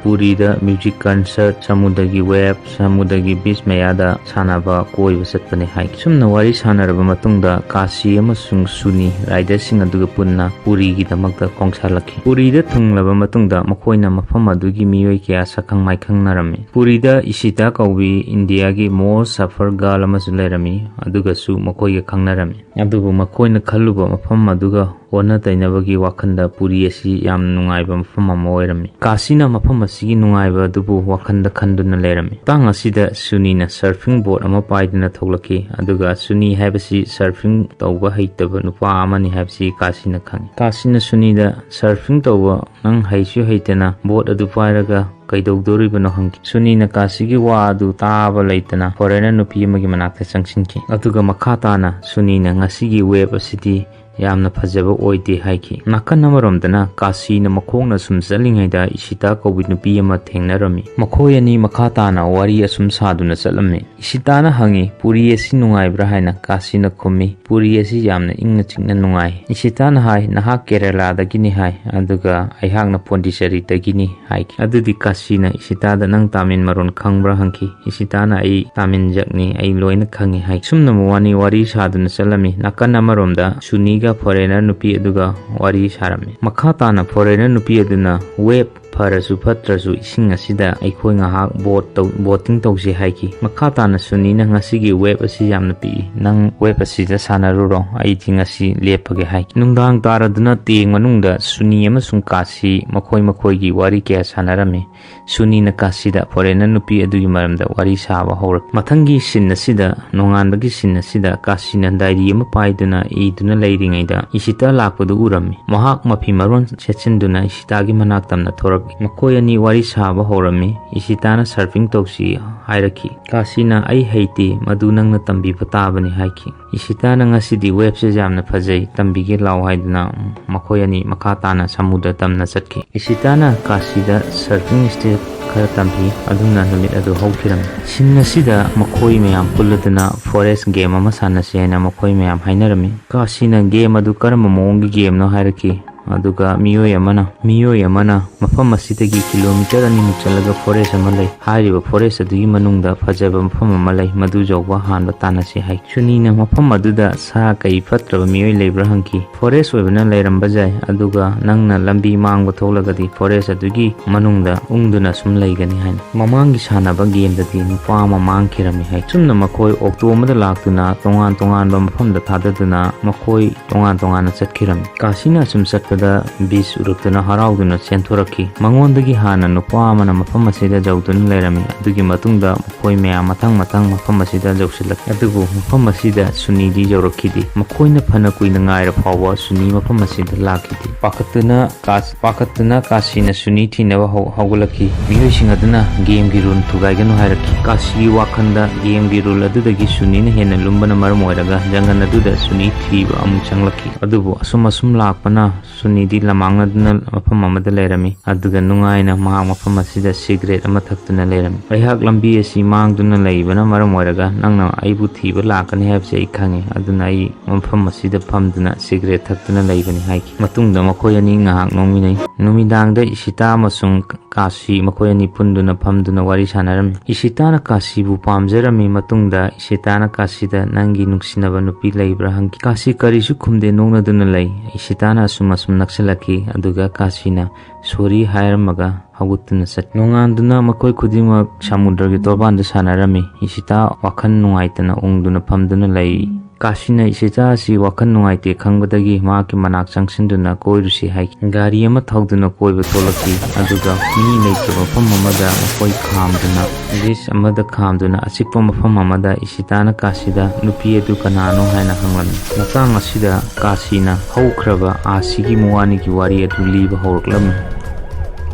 ꯄꯨꯔꯤꯗ ꯃ꯭ꯌꯨꯖꯤꯛ ꯀꯟꯁꯔꯠ, ꯁꯃꯨꯗ꯭ꯔꯒꯤ ꯋꯦꯕ, ꯁꯃꯨꯗ꯭ꯔꯒꯤ ꯕꯤꯆ ꯃꯌꯥꯗ ꯁꯥꯟꯅꯕ, ꯀꯣꯏꯕ ꯆꯠꯄꯅꯤ ꯍꯥꯏꯈꯤ꯫ ꯁꯨꯝꯅ ꯋꯥꯔꯤ ꯁꯥꯟꯅꯔꯕ ꯃꯇꯨꯡꯗ ꯀꯥꯁꯤ ꯑꯃꯁꯨꯡ ꯁꯨꯅꯤ ꯔꯥꯏꯗꯔꯁꯤꯡ ꯑꯗꯨꯒ ꯄꯨꯟꯅ ꯄꯨꯔꯤꯒꯤꯗꯃꯛꯇ ꯈꯣꯡꯁꯥꯜꯂꯛꯈꯤ꯫ ꯄꯨꯔꯤꯗ ꯊꯨꯡꯂꯕ ꯃꯇꯨꯡꯗ ꯃꯈꯣꯏꯅ ꯃꯐꯝ ꯑꯗꯨꯒꯤ ꯃꯤꯑꯣꯏ ꯀꯌꯥ ꯁꯛꯈꯪ ꯃꯥꯏꯈꯪꯅꯔꯝꯃꯤ꯫ ꯄꯨꯔꯤꯗ ꯏꯁꯤꯇꯥ ꯀꯧꯕꯤ ꯏꯟꯗꯤꯌꯥꯒꯤ most suffer girl ꯑꯃꯁꯨ ꯂꯩꯔꯝꯃꯤ, ꯑꯗꯨꯒꯁꯨ ꯃꯈꯣꯏꯒ ꯈꯪꯅꯔꯝꯃꯤ꯫ ꯑꯗꯨꯕꯨ ꯃꯈꯣꯏꯅ ꯈꯜꯂꯨꯕ ꯃꯐꯝ ꯑꯗꯨꯒ ꯑꯣꯟꯅ ꯇꯩꯅꯕꯒꯤ ꯋꯥꯈꯜꯗ ꯄꯨꯔꯤ ꯑꯁꯤ ꯌꯥꯝ ꯅꯨꯡꯉꯥꯏꯕ ꯃꯐꯝ ꯑꯃ ꯑꯣꯏꯔꯝꯃꯤ꯫ ꯀꯥꯁꯤꯅ ꯃꯐꯝ ꯑꯁꯤꯒꯤ ꯅꯨꯡꯉꯥꯏꯕ ꯑꯗꯨꯕꯨ ꯋꯥꯈꯜꯗ ꯈꯟꯗꯨꯅ ꯂꯩꯔꯝꯃꯤ꯫ ꯃꯇꯥꯡ ꯑꯁꯤꯗ ꯁꯨꯅꯤꯅ surfing board ꯑꯃ ꯄꯥꯏꯗꯨꯅ ꯊꯣꯛꯂꯛꯈꯤ, ꯑꯗꯨꯒ ꯁꯨꯅꯤ ꯍꯥꯏꯕꯁꯤ surfing ꯇꯧꯕ ꯍꯩꯇꯕ ꯅꯨꯄꯥ ꯑꯃꯅꯤ ꯍꯥꯏꯕꯁꯤ ꯀꯥꯁꯤꯅ ꯈꯪꯉꯤ꯫ ꯀꯥꯁꯤꯅ ꯁꯨꯅꯤꯗ, "Surfing ꯇꯧꯕ ꯅꯪ ꯍꯩꯁꯨ ꯍꯩꯇꯅ board ꯑꯗꯨ ꯄꯥꯏꯔꯒ ꯀꯩꯗꯧꯗꯣꯔꯤꯕꯅꯣ?" ꯍꯪꯈꯤ꯫ ꯁꯨꯅꯤꯅ ꯀꯥꯁꯤꯒꯤ ꯋꯥ ꯑꯗꯨ ꯇꯥꯕ ꯂꯩꯇꯅ foreigner ꯅꯨꯄꯤ ꯑꯃꯒꯤ ꯃꯅꯥꯛꯇ ꯆꯪꯁꯤꯟꯈꯤ꯫ ꯑꯗꯨꯒ ꯃꯈꯥ ꯇꯥꯅ ꯁꯨꯅꯤꯅ ꯉꯁꯤꯒꯤ wave ꯑꯁꯤꯗꯤ ꯌꯥꯝꯅ ꯐꯖꯕ ꯑꯣꯏꯗꯦ ꯍꯥꯏꯈꯤ꯫ ꯅꯥꯀꯟ ꯑꯃꯔꯣꯝꯗꯅ ꯀꯥꯁꯤꯅ ꯃꯈꯣꯡꯅ ꯁꯨꯝ ꯆꯠꯂꯤꯉꯩꯗ ꯏꯁꯤꯇꯥ ꯀꯧꯕꯤ ꯅꯨꯄꯤ ꯑꯃ ꯊꯦꯡꯅꯔꯝꯃꯤ꯫ ꯃꯈꯣꯏ ꯑꯅꯤ ꯃꯈꯥ ꯇꯥꯅ ꯋꯥꯔꯤ ꯑꯁꯨꯝ ꯁꯥꯗꯨꯅ ꯆꯠꯂꯝꯃꯤ꯫ ꯏꯁꯤꯇꯥꯅ ꯍꯪꯉꯤ, "ꯄꯨꯔꯤ ꯑꯁꯤ ꯅꯨꯡꯉꯥꯏꯕ꯭ꯔꯥ?" ꯍꯥꯏꯅ꯫ ꯀꯥꯁꯤꯅ ꯈꯨꯝꯃꯤ, "ꯄꯨꯔꯤ ꯑꯁꯤ ꯌꯥꯝꯅ ꯏꯪꯅ ꯆꯤꯛꯅ ꯅꯨꯡꯉꯥꯏ꯫" ꯏꯁꯤꯇꯥꯅ ꯍꯥꯏ, "ꯅꯍꯥꯛ ꯀꯦꯔꯦꯂꯥꯗꯒꯤꯅꯤ" ꯍꯥꯏ, "ꯑꯗꯨꯒ ꯑꯩꯍꯥꯛꯅ ꯄꯣꯟꯗꯤꯆꯦꯔꯤꯗꯒꯤꯅꯤ" ꯍꯥꯏꯈꯤ꯫ ꯑꯗꯨꯗꯤ ꯀꯥꯁꯤꯅ ꯏꯁꯤꯇꯥꯗ, "ꯅꯪ ꯇꯥꯃꯤꯜ ꯃꯔꯣꯟ ꯈꯪꯕ꯭ꯔꯥ?" ꯍꯪꯈꯤ꯫ ꯏꯁꯤꯇꯥꯅ, "ꯑꯩ ꯇꯥꯃꯤꯜ ꯖꯛꯅꯤ, ꯑꯩ ꯂꯣꯏꯅ ꯈꯪꯉꯤ" ꯍꯥꯏ꯫ ꯁꯨꯝꯅ ꯃꯕꯥꯅꯤ ꯋꯥꯔꯤ ꯁꯥꯗꯨꯅ ꯆꯠꯂꯝꯃꯤ꯫ ꯅꯥꯀꯟ ꯑꯃꯔꯣꯝꯗ ꯁꯨꯅꯤꯒ foreigner ꯅꯨꯄꯤ ꯑꯗꯨꯒ ꯋꯥꯔꯤ ꯁꯥꯔꯝꯃꯤ꯫ ꯃꯈꯥ ꯇꯥꯅ foreigner ꯅꯨꯄꯤ ꯑꯗꯨꯅ, "Wave ꯐꯔꯁꯨ ꯐꯠꯇ꯭ꯔꯁꯨ ꯏꯁꯤꯡ ꯑꯁꯤꯗ ꯑꯩꯈꯣꯏ ꯉꯥꯏꯍꯥꯛ boat ꯇꯧ-, boating ꯇꯧꯁꯤ" ꯍꯥꯏꯈꯤ꯫ ꯃꯈꯥ ꯇꯥꯅ ꯁꯨꯅꯤꯅ, "ꯉꯁꯤꯒꯤ wave ꯑꯁꯤ ꯌꯥꯝꯅ ꯄꯤꯛꯏ, ꯅꯪ wave ꯑꯁꯤꯗ ꯁꯥꯟꯅꯔꯨꯔꯣ, ꯑꯩꯗꯤ ꯉꯁꯤ ꯂꯦꯞꯄꯒꯦ" ꯍꯥꯏꯈꯤ꯫ ꯅꯨꯡꯗꯥꯡ ꯇꯥꯔꯗꯨꯅ ꯇꯦꯡ ꯃꯅꯨꯡꯗ ꯁꯨꯅꯤ ꯑꯃꯁꯨꯡ ꯀꯥꯁꯤ ꯃꯈꯣꯏ ꯃꯈꯣꯏꯒꯤ ꯋꯥꯔꯤ ꯀꯌꯥ ꯁꯥꯟꯅꯔꯝꯃꯤ꯫ ꯁꯨꯅꯤꯅ ꯀꯥꯁꯤꯗ foreigner ꯅꯨꯄꯤ ꯑꯗꯨꯒꯤ ꯃꯔꯝꯗ ꯋꯥꯔꯤ ꯁꯥꯕ ꯍꯧꯔꯛꯈꯤ꯫ ꯃꯊꯪꯒꯤ scene ꯑꯁꯤꯗ, ꯅꯣꯡꯉꯥꯟꯕꯒꯤ scene ꯑꯁꯤꯗ ꯀꯥꯁꯤꯅ diary ꯑꯃ ꯄꯥꯏꯗꯨꯅ ꯏꯗꯨꯅ ꯂꯩꯔꯤꯉꯩꯗ ꯏꯁꯤꯇꯥ ꯂꯥꯛꯄꯗꯨ ꯎꯔꯝꯃꯤ꯫ ꯃꯍꯥꯛ ꯃꯐꯤ ꯃꯔꯣꯟ ꯁꯦꯠꯆꯤꯟꯗꯨꯅ ꯏꯁꯤꯇꯥꯒꯤ ꯃꯅꯥꯛ ꯇꯝꯅ ꯊꯣꯔꯛꯂꯤ꯫ ꯃꯈꯣꯏ ꯑꯅꯤ ꯋꯥꯔꯤ ꯁꯥꯕ ꯍꯧꯔꯝꯃꯤ꯫ ꯏꯁꯤꯇꯥꯅ surfing ꯇꯧꯁꯤ ꯍꯥꯏꯔꯛꯈꯤ꯫ ꯀꯥꯁꯤꯅ, "ꯑꯩ ꯍꯩꯇꯦ, ꯃꯗꯨ ꯅꯪꯅ ꯇꯝꯕꯤꯕ ꯇꯥꯕꯅꯤ" ꯍꯥꯏꯈꯤ꯫ ꯏꯁꯤꯇꯥꯅ, "ꯉꯁꯤꯗꯤ wave ꯁꯦ ꯌꯥꯝꯅ ꯐꯖꯩ, ꯇꯝꯕꯤꯒꯦ ꯂꯥꯎ" ꯍꯥꯏꯗꯨꯅ ꯃꯈꯣꯏ ꯑꯅꯤ ꯃꯈꯥ ꯇꯥꯅ ꯁꯃꯨꯗ꯭ꯔ ꯇꯝꯅ ꯆꯠꯈꯤ꯫ ꯏꯁꯤꯇꯥꯅ ꯀꯥꯁꯤꯗ surfing step ꯈꯔ ꯇꯝꯕꯤ, ꯑꯗꯨꯝꯅ ꯅꯨꯃꯤꯠ ꯑꯗꯨ ꯍꯧꯈꯤꯔꯝꯃꯤ꯫ Scene ꯑꯁꯤꯗ ꯃꯈꯣꯏ ꯃꯌꯥꯝ ꯄꯨꯜꯂꯗꯨꯅ forest game ꯑꯃ ꯁꯥꯟꯅꯁꯤ ꯍꯥꯏꯅ ꯃꯈꯣꯏ ꯃꯌꯥꯝ ꯍꯥꯏꯅꯔꯝꯃꯤ꯫ ꯀꯥꯁꯤꯅ, "Game ꯑꯗꯨ ꯀꯔꯝꯕ ꯃꯑꯣꯡꯒꯤ game ꯅꯣ?" ꯍꯥꯏꯔꯛꯈꯤ꯫ ꯑꯗꯨꯒ ꯃꯤꯑꯣꯏ ꯑꯃꯅ ꯃꯤꯑꯣꯏ ꯑꯃꯅ ꯃꯐꯝ ꯑꯁꯤꯗꯒꯤ ꯀꯤꯂꯣꯃꯤꯇꯔ ꯑꯅꯤꯃꯨꯛ ꯆꯠꯂꯒ ꯐꯣꯔꯦꯁ ꯑꯃ ꯂꯩ, ꯍꯥꯏꯔꯤꯕ ꯐꯣꯔꯦꯁ ꯑꯗꯨꯒꯤ ꯃꯅꯨꯡꯗ ꯐꯖꯕ ꯃꯐꯝ ꯑꯃ ꯂꯩ, ꯃꯗꯨ ꯌꯧꯕ ꯍꯥꯟꯕ ꯇꯥꯟꯅꯁꯤ ꯍꯥꯏ꯫ ꯁꯨꯅꯤꯅ ꯃꯐꯝ ꯑꯗꯨꯗ ꯁꯥ ꯀꯩ ꯐꯠꯇ꯭ꯔꯕ ꯃꯤꯑꯣꯏ ꯂꯩꯕ꯭ꯔꯥ ꯍꯪꯈꯤ꯫ ꯐꯣꯔꯦꯁ ꯑꯣꯏꯕꯅ ꯂꯩꯔꯝꯕ ꯌꯥꯏ, ꯑꯗꯨꯒ ꯅꯪꯅ ꯂꯝꯕꯤ ꯃꯥꯡꯕ ꯊꯣꯛꯂꯒꯗꯤ ꯐꯣꯔꯦꯁ ꯑꯗꯨꯒꯤ ꯃꯅꯨꯡꯗ ꯎꯪꯗꯨꯅ ꯁꯨꯝ ꯂꯩꯒꯅꯤ ꯍꯥꯏꯅ꯫ ꯃꯃꯥꯡꯒꯤ ꯁꯥꯟꯅꯕ ꯒꯦꯝꯗꯗꯤ ꯅꯨꯄꯥ ꯑꯃ ꯃꯥꯡꯈꯤꯔꯝꯃꯤ ꯍꯥꯏ꯫ ꯆꯨꯝꯅ ꯃꯈꯣꯏ ꯑꯣꯛꯇꯣ ꯑꯃꯗ ꯂꯥꯛꯇꯨꯅ ꯇꯣꯉꯥꯟ ꯇꯣꯉꯥꯟꯕ ꯃꯐꯝꯗ ꯊꯥꯗꯗꯨꯅ ꯃꯈꯣꯏ ꯇꯣꯉꯥꯟ ꯇꯣꯉꯥꯟꯅ ꯆꯠꯈꯤꯔꯝꯃꯤ꯫ ꯀꯥꯁꯤꯅ ꯑꯁꯨꯝ ꯆꯠꯄꯗ ꯕꯤꯁ ꯎꯔꯛꯇꯨꯅ ꯍꯔꯥꯎꯗꯨꯅ ꯆꯦꯟꯊꯣꯔꯛꯈꯤ꯫ ꯃꯉꯣꯟꯗꯒꯤ ꯍꯥꯟꯅ ꯅꯨꯄꯥ ꯑꯃꯅ ꯃꯐꯝ ꯑꯁꯤꯗ ꯌꯧꯗꯨꯅ ꯂꯩꯔꯝꯃꯤ꯫ ꯑꯗꯨꯒꯤ ꯃꯇꯨꯡꯗ ꯃꯈꯣꯏ ꯃꯌꯥꯝ ꯃꯊꯪ ꯃꯊꯪ ꯃꯐꯝ ꯑꯁꯤꯗ ꯌꯧꯁꯤꯜꯂꯛꯈꯤ꯫ ꯑꯗꯨꯕꯨ ꯃꯐꯝ ꯑꯁꯤꯗ ꯁꯨꯅꯤꯗꯤ ꯌꯧꯔꯛꯈꯤꯗꯦ꯫ ꯃꯈꯣꯏꯅ ꯐꯅ ꯀꯨꯏꯅ ꯉꯥꯏꯔ ꯐꯥꯎꯕ ꯁꯨꯅꯤ ꯃꯐꯝ ꯑꯁꯤꯗ ꯂꯥꯛꯈꯤꯗꯦ꯫ ꯄꯥꯈꯠꯇꯨꯅ ꯀꯥꯁ-, ꯄꯥꯈꯠꯇꯨꯅ ꯀꯥꯁꯤꯅ ꯁꯨꯅꯤ ꯊꯤꯅꯕ ꯍꯧ-, ꯍꯧꯒꯠꯂꯛꯈꯤ꯫ ꯃꯤꯑꯣꯏꯁꯤꯡ ꯑꯗꯨꯅ ꯒꯦꯝꯒꯤ ꯔꯨꯜ ꯊꯨꯒꯥꯏꯒꯅꯨ ꯍꯥꯏꯔꯛꯈꯤ꯫ ꯀꯥꯁꯤꯒꯤ ꯋꯥꯈꯜꯗ ꯒꯦꯝꯒꯤ ꯔꯨꯜ ꯑꯗꯨꯗꯒꯤ ꯁꯨꯅꯤꯅ ꯍꯦꯟꯅ ꯂꯨꯝꯕꯅ ꯃꯔꯝ ꯑꯣꯏꯔꯒ ꯖꯪꯒꯜ ꯑꯗꯨꯗ ꯁꯨꯅꯤ ꯊꯤꯕ ꯑꯃꯨꯛ ꯆꯪꯂꯛꯈꯤ꯫ ꯑꯗꯨꯕꯨ ꯑꯁꯨꯝ ꯑꯁꯨꯝ ꯂꯥꯛꯄꯅ ꯁꯨꯅꯤꯗꯤ ꯂꯃꯥꯡꯅꯗꯨꯅ ꯃꯐꯝ ꯑꯃꯗ ꯂꯩꯔꯝꯃꯤ꯫ ꯑꯗꯨꯒ ꯅꯨꯡꯉꯥꯏꯅ ꯃꯍꯥꯛ ꯃꯐꯝ ꯑꯁꯤꯗ ꯁꯤꯒꯔꯦꯠ ꯑꯃ ꯊꯛꯇꯨꯅ ꯂꯩꯔꯝꯃꯤ꯫ ꯑꯩꯍꯥꯛ ꯂꯝꯕꯤ ꯑꯁꯤ ꯃꯥꯡꯗꯨꯅ ꯂꯩꯕꯅ ꯃꯔꯝ ꯑꯣꯏꯔꯒ ꯅꯪꯅ ꯑꯩꯕꯨ ꯊꯤꯕ ꯂꯥꯛꯀꯅꯤ ꯍꯥꯏꯕꯁꯤ ꯑꯩ ꯈꯪꯉꯤ, ꯑꯗꯨꯅ ꯑꯩ ꯃꯐꯝ ꯑꯁꯤꯗ ꯐꯝꯗꯨꯅ ꯁꯤꯒꯔꯦꯠ ꯊꯛꯇꯨꯅ ꯂꯩꯕꯅꯤ ꯍꯥꯏꯈꯤ꯫ ꯃꯇꯨꯡꯗ ꯃꯈꯣꯏ ꯑꯅꯤ ꯉꯥꯏꯍꯥꯛ ꯅꯣꯡꯃꯤꯟꯅꯩ꯫ ꯅꯨꯃꯤꯗꯥꯡꯗ ꯏꯁꯤꯇꯥ ꯑꯃꯁꯨꯡ ꯀꯥꯁꯤ ꯃꯈꯣꯏ ꯑꯅꯤ ꯄꯨꯟꯗꯨꯅ ꯐꯝꯗꯨꯅ ꯋꯥꯔꯤ ꯁꯥꯟꯅꯔꯝꯃꯤ꯫ ꯏꯁꯤꯇꯥꯅ ꯀꯥꯁꯤꯕꯨ ꯄꯥꯝꯖꯔꯝꯃꯤ꯫ ꯃꯇꯨꯡꯗ ꯏꯁꯤꯇꯥꯅ ꯀꯥꯁꯤꯗ, "ꯅꯪꯒꯤ ꯅꯨꯡꯁꯤꯅꯕ ꯅꯨꯄꯤ ꯂꯩꯕ꯭ꯔꯥ?" ꯍꯪꯈꯤ꯫ ꯀꯥꯁꯤ ꯀꯔꯤꯁꯨ ꯈꯨꯝꯗꯦ, ꯅꯣꯛꯅꯗꯨꯅ ꯂꯩ꯫ ꯏꯁꯤꯇꯥꯅ ꯑꯁꯨꯝ ꯑꯁꯨꯝ ꯅꯛꯁꯤꯜꯂꯛꯈꯤ, ꯑꯗꯨꯒ ꯀꯥꯁꯤꯅ "ꯁꯣꯔꯤ" ꯍꯥꯏꯔꯝꯃꯒ ꯍꯧꯒꯠꯇꯨꯅ ꯆꯠꯈꯤ꯫ ꯅꯣꯡꯉꯥꯟꯗꯨꯅ ꯃꯈꯣꯏ ꯈꯨꯗꯤꯡꯃꯛ ꯁꯃꯨꯗ꯭ꯔꯒꯤ ꯇꯣꯔꯕꯥꯟꯗ ꯁꯥꯟꯅꯔꯝꯃꯤ꯫ ꯏꯁꯤꯇꯥ ꯋꯥꯈꯜ ꯅꯨꯡꯉꯥꯏꯇꯅ ꯎꯪꯗꯨꯅ ꯐꯝꯗꯨꯅ ꯂꯩ꯫ ꯀꯥꯁꯤꯅ ꯏꯁꯤꯇꯥ ꯑꯁꯤ ꯋꯥꯈꯜ ꯅꯨꯡꯉꯥꯏꯇꯦ ꯈꯪꯕꯗꯒꯤ ꯃꯍꯥꯛꯀꯤ ꯃꯅꯥꯛ ꯆꯪꯁꯤꯟꯗꯨꯅ ꯀꯣꯏꯔꯨꯁꯤ ꯍꯥꯏꯈꯤ꯫ ꯒꯥꯔꯤ ꯑꯃ ꯊꯧꯗꯨꯅ ꯀꯣꯏꯕ ꯊꯣꯛꯂꯛꯈꯤ, ꯑꯗꯨꯒ ꯃꯤ ꯂꯩꯇ꯭ꯔꯕ ꯃꯐꯝ ꯑꯃꯗ ꯃꯈꯣꯏ ꯈꯥꯝꯗꯨꯅ, ꯕꯤꯁ ꯑꯃꯗ ꯈꯥꯝꯗꯨꯅ ꯑꯆꯤꯛꯄ ꯃꯐꯝ ꯑꯃꯗ ꯏꯁꯤꯇꯥꯅ ꯀꯥꯁꯤꯗ ꯅꯨꯄꯤ ꯑꯗꯨ ꯀꯅꯥꯅꯣ ꯍꯥꯏꯅ ꯍꯪꯂꯝꯃꯤ꯫ ꯃꯇꯥꯡ ꯑꯁꯤꯗ ꯀꯥꯁꯤꯅ ꯍꯧꯈ꯭ꯔꯕ ꯑꯥꯁꯤꯒꯤ ꯃꯕꯥꯅꯤꯒꯤ ꯋꯥꯔꯤ ꯑꯗꯨ ꯂꯤꯕ ꯍꯧꯔꯛꯂꯝꯃꯤ꯫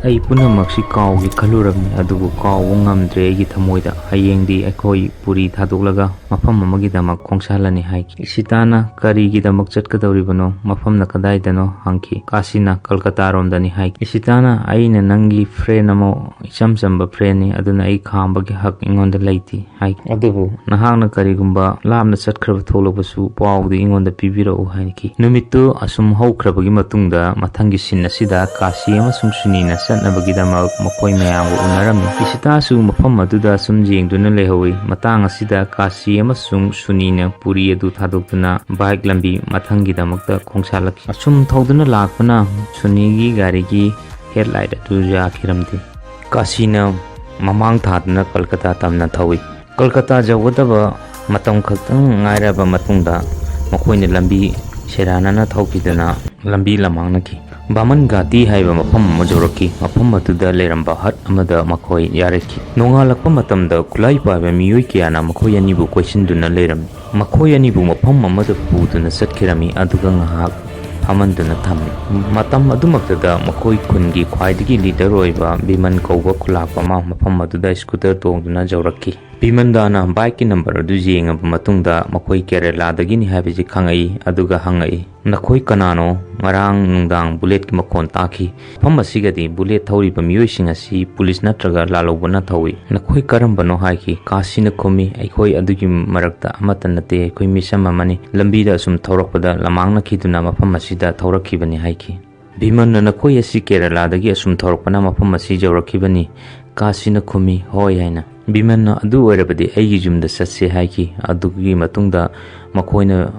"ꯑꯩ ꯄꯨꯝꯅꯃꯛꯁꯤ ꯀꯥꯎꯒꯦ ꯈꯜꯂꯨꯔꯕꯅꯤ, ꯑꯗꯨꯕꯨ ꯀꯥꯎꯕ ꯉꯝꯗ꯭ꯔꯦ ꯑꯩꯒꯤ ꯊꯃꯣꯏꯗ꯫ ꯍꯌꯦꯡꯗꯤ ꯑꯩꯈꯣꯏ ꯄꯨꯔꯤ ꯊꯥꯗꯣꯛꯂꯒ ꯃꯐꯝ ꯑꯃꯒꯤꯗꯃꯛ ꯈꯣꯡꯁꯥꯜꯂꯅꯤ" ꯍꯥꯏꯈꯤ꯫ ꯏꯁꯤꯇꯥꯅ "ꯀꯔꯤꯒꯤꯗꯃꯛ ꯆꯠꯀꯗꯧꯔꯤꯕꯅꯣ? ꯃꯐꯝꯅ ꯀꯗꯥꯏꯗꯅꯣ?" ꯍꯪꯈꯤ꯫ ꯀꯥꯁꯤꯅ "ꯀꯜꯀꯇꯥꯔꯣꯝꯗꯅꯤ" ꯍꯥꯏꯈꯤ꯫ ꯏꯁꯤꯇꯥꯅ "ꯑꯩꯅ ꯅꯪꯒꯤ ꯐ꯭ꯔꯦꯟ ꯑꯃ, ꯏꯆꯝ ꯆꯝꯕ ꯐ꯭ꯔꯦꯟꯅꯤ, ꯑꯗꯨꯅ ꯑꯩ ꯈꯥꯝꯕꯒꯤ ꯍꯛ ꯑꯩꯉꯣꯟꯗ ꯂꯩꯇꯦ" ꯍꯥꯏꯈꯤ꯫ "ꯑꯗꯨꯕꯨ ꯅꯍꯥꯛꯅ ꯀꯔꯤꯒꯨꯝꯕ ꯂꯥꯞꯅ ꯆꯠꯈ꯭ꯔꯕ ꯊꯣꯛꯂꯕꯁꯨ ꯄꯥꯎꯗꯨ ꯑꯩꯉꯣꯟꯗ ꯄꯤꯕꯤꯔꯛꯎ" ꯍꯥꯏꯈꯤ꯫ ꯅꯨꯃꯤꯠꯇꯨ ꯑꯁꯨꯝ ꯍꯧꯈ꯭ꯔꯕꯒꯤ ꯃꯇꯨꯡꯗ ꯃꯊꯪꯒꯤ ꯁꯤꯟ ꯑꯁꯤꯗ ꯀꯥꯁꯤ ꯑꯃꯁꯨꯡ ꯁꯨꯅꯤꯅ ꯆꯠꯅꯕꯒꯤꯗꯃꯛ ꯃꯈꯣꯏ ꯃꯌꯥꯝꯒ ꯎꯅꯔꯝꯃꯤ꯫ ꯏꯁꯤꯇꯥꯁꯨ ꯃꯐꯝ ꯑꯗꯨꯗ ꯁꯨꯝ ꯌꯦꯡꯗꯨꯅ ꯂꯩꯍꯧꯏ꯫ ꯃꯇꯥꯡ ꯑꯁꯤꯗ ꯀꯥꯁꯤ ꯑꯃꯁꯨꯡ ꯁꯨꯅꯤꯅ ꯄꯨꯔꯤ ꯑꯗꯨ ꯊꯥꯗꯣꯛꯇꯨꯅ ꯕꯥꯏꯛ ꯂꯝꯕꯤ ꯃꯊꯪꯒꯤꯗꯃꯛꯇ ꯈꯣꯡꯁꯥꯜꯂꯛꯈꯤ꯫ ꯑꯁꯨꯝ ꯊꯧꯗꯨꯅ ꯂꯥꯛꯄꯅ ꯁꯨꯅꯤꯒꯤ ꯒꯥꯔꯤꯒꯤ ꯍꯦꯗꯂꯥꯏꯠ ꯑꯗꯨ ꯌꯥꯈꯤꯔꯝꯗꯦ꯫ ꯀꯥꯁꯤꯅ ꯃꯃꯥꯡ ꯊꯥꯗꯨꯅ ꯀꯜꯀꯇꯥ ꯇꯝꯅ ꯊꯧꯏ꯫ ꯀꯜꯀꯇꯥ ꯌꯧꯒꯗꯕ ꯃꯇꯝ ꯈꯛꯇꯪ ꯉꯥꯏꯔꯕ ꯃꯇꯨꯡꯗ ꯃꯈꯣꯏꯅ ꯂꯝꯕꯤ ꯁꯦꯔꯥꯟꯅꯅ ꯊꯧꯈꯤꯗꯨꯅ ꯂꯝꯕꯤ ꯂꯃꯥꯡꯅꯈꯤ꯫ ꯕꯥꯃꯟ ꯘꯥꯇꯤ ꯍꯥꯏꯕ ꯃꯐꯝ ꯑꯃ ꯌꯧꯔꯛꯈꯤ꯫ ꯃꯐꯝ ꯑꯗꯨꯗ ꯂꯩꯔꯝꯕ ꯍꯠ ꯑꯃꯗ ꯃꯈꯣꯏ ꯌꯥꯔꯛꯈꯤ꯫ ꯅꯣꯡꯉꯥꯜꯂꯛꯄ ꯃꯇꯝꯗ ꯈꯨꯠꯂꯥꯏ ꯄꯥꯏꯕ ꯃꯤꯑꯣꯏ ꯀꯌꯥꯅ ꯃꯈꯣꯏ ꯑꯅꯤꯕꯨ ꯀꯣꯏꯁꯤꯟꯗꯨꯅ ꯂꯩꯔꯝꯃꯤ꯫ ꯃꯈꯣꯏ ꯑꯅꯤꯕꯨ ꯃꯐꯝ ꯑꯃꯗ ꯄꯨꯗꯨꯅ ꯆꯠꯈꯤꯔꯝꯃꯤ, ꯑꯗꯨꯒ ꯉꯥꯏꯍꯥꯛ ꯐꯝꯍꯟꯗꯨꯅ ꯊꯝꯃꯤ꯫ ꯃꯇꯝ ꯑꯗꯨꯃꯛꯇꯗ ꯃꯈꯣꯏ ꯈꯨꯟꯒꯤ ꯈ꯭ꯋꯥꯏꯗꯒꯤ ꯂꯤꯗꯔ ꯑꯣꯏꯕ ꯕꯤꯃꯟ ꯀꯧꯕ ꯈꯨꯂꯥꯛꯄ ꯑꯃ ꯃꯐꯝ ꯑꯗꯨꯗ ꯁ꯭ꯀꯨꯇꯔ ꯇꯣꯡꯗꯨꯅ ꯌꯧꯔꯛꯈꯤ꯫ ꯕꯤꯃꯟꯗꯥꯅ ꯕꯥꯏꯛꯀꯤ ꯅꯝꯕꯔ ꯑꯗꯨ ꯌꯦꯡꯉꯕ ꯃꯇꯨꯡꯗ ꯃꯈꯣꯏ ꯀꯦꯔꯦꯂꯥꯗꯒꯤꯅꯤ ꯍꯥꯏꯕꯁꯤ ꯈꯪꯉꯛꯏ, ꯑꯗꯨꯒ ꯍꯪꯉꯛꯏ, "ꯅꯈꯣꯏ ꯀꯅꯥꯅꯣ? ꯉꯔꯥꯡ ꯅꯨꯡꯗꯥꯡ ꯕꯨꯂꯦꯠꯀꯤ ꯃꯈꯣꯟ ꯇꯥꯈꯤ꯫ ꯃꯐꯝ ꯑꯁꯤꯒꯗꯤ ꯕꯨꯂꯦꯠ ꯊꯧꯔꯤꯕ ꯃꯤꯑꯣꯏꯁꯤꯡ ꯑꯁꯤ ꯄꯨꯂꯤꯁ ꯅꯠꯇ꯭ꯔꯒ ꯂꯥꯜꯍꯧꯕꯅ ꯊꯧꯏ꯫ ꯅꯈꯣꯏ ꯀꯔꯝꯕꯅꯣ?" ꯍꯥꯏꯈꯤ꯫ ꯀꯥꯁꯤꯅ ꯈꯨꯝꯃꯤ, "ꯑꯩꯈꯣꯏ ꯑꯗꯨꯒꯤ ꯃꯔꯛꯇ ꯑꯃꯠꯇ ꯅꯠꯇꯦ, ꯑꯩꯈꯣꯏ ꯃꯤꯁꯝ ꯑꯃꯅꯤ꯫ ꯂꯝꯕꯤꯗ ꯑꯁꯨꯝ ꯊꯧꯔꯛꯄꯗ ꯂꯃꯥꯡꯅꯈꯤꯗꯨꯅ ꯃꯐꯝ ꯑꯁꯤꯗ ꯊꯧꯔꯛꯈꯤꯕꯅꯤ" ꯍꯥꯏꯈꯤ꯫ ꯕꯤꯃꯟꯅ, "ꯅꯈꯣꯏ ꯑꯁꯤ ꯀꯦꯔꯂꯥꯗꯒꯤ ꯑꯁꯨꯝ ꯊꯧꯔꯛꯄꯅ ꯃꯐꯝ ꯑꯁꯤ ꯌꯧꯔꯛꯈꯤꯕꯅꯤ?" ꯀꯥꯁꯤꯅ ꯈꯨꯝꯃꯤ, "ꯍꯣꯏ" ꯍꯥꯏꯅ꯫ ꯕꯤꯃꯟꯅ, "ꯑꯗꯨ ꯑꯣꯏꯔꯕꯗꯤ ꯑꯩꯒꯤ ꯌꯨꯝꯗ ꯆꯠꯁꯦ" ꯍꯥꯏꯈꯤ꯫ ꯑꯗꯨꯒꯤ ꯃꯇꯨꯡꯗ ꯃꯈꯣꯏꯅ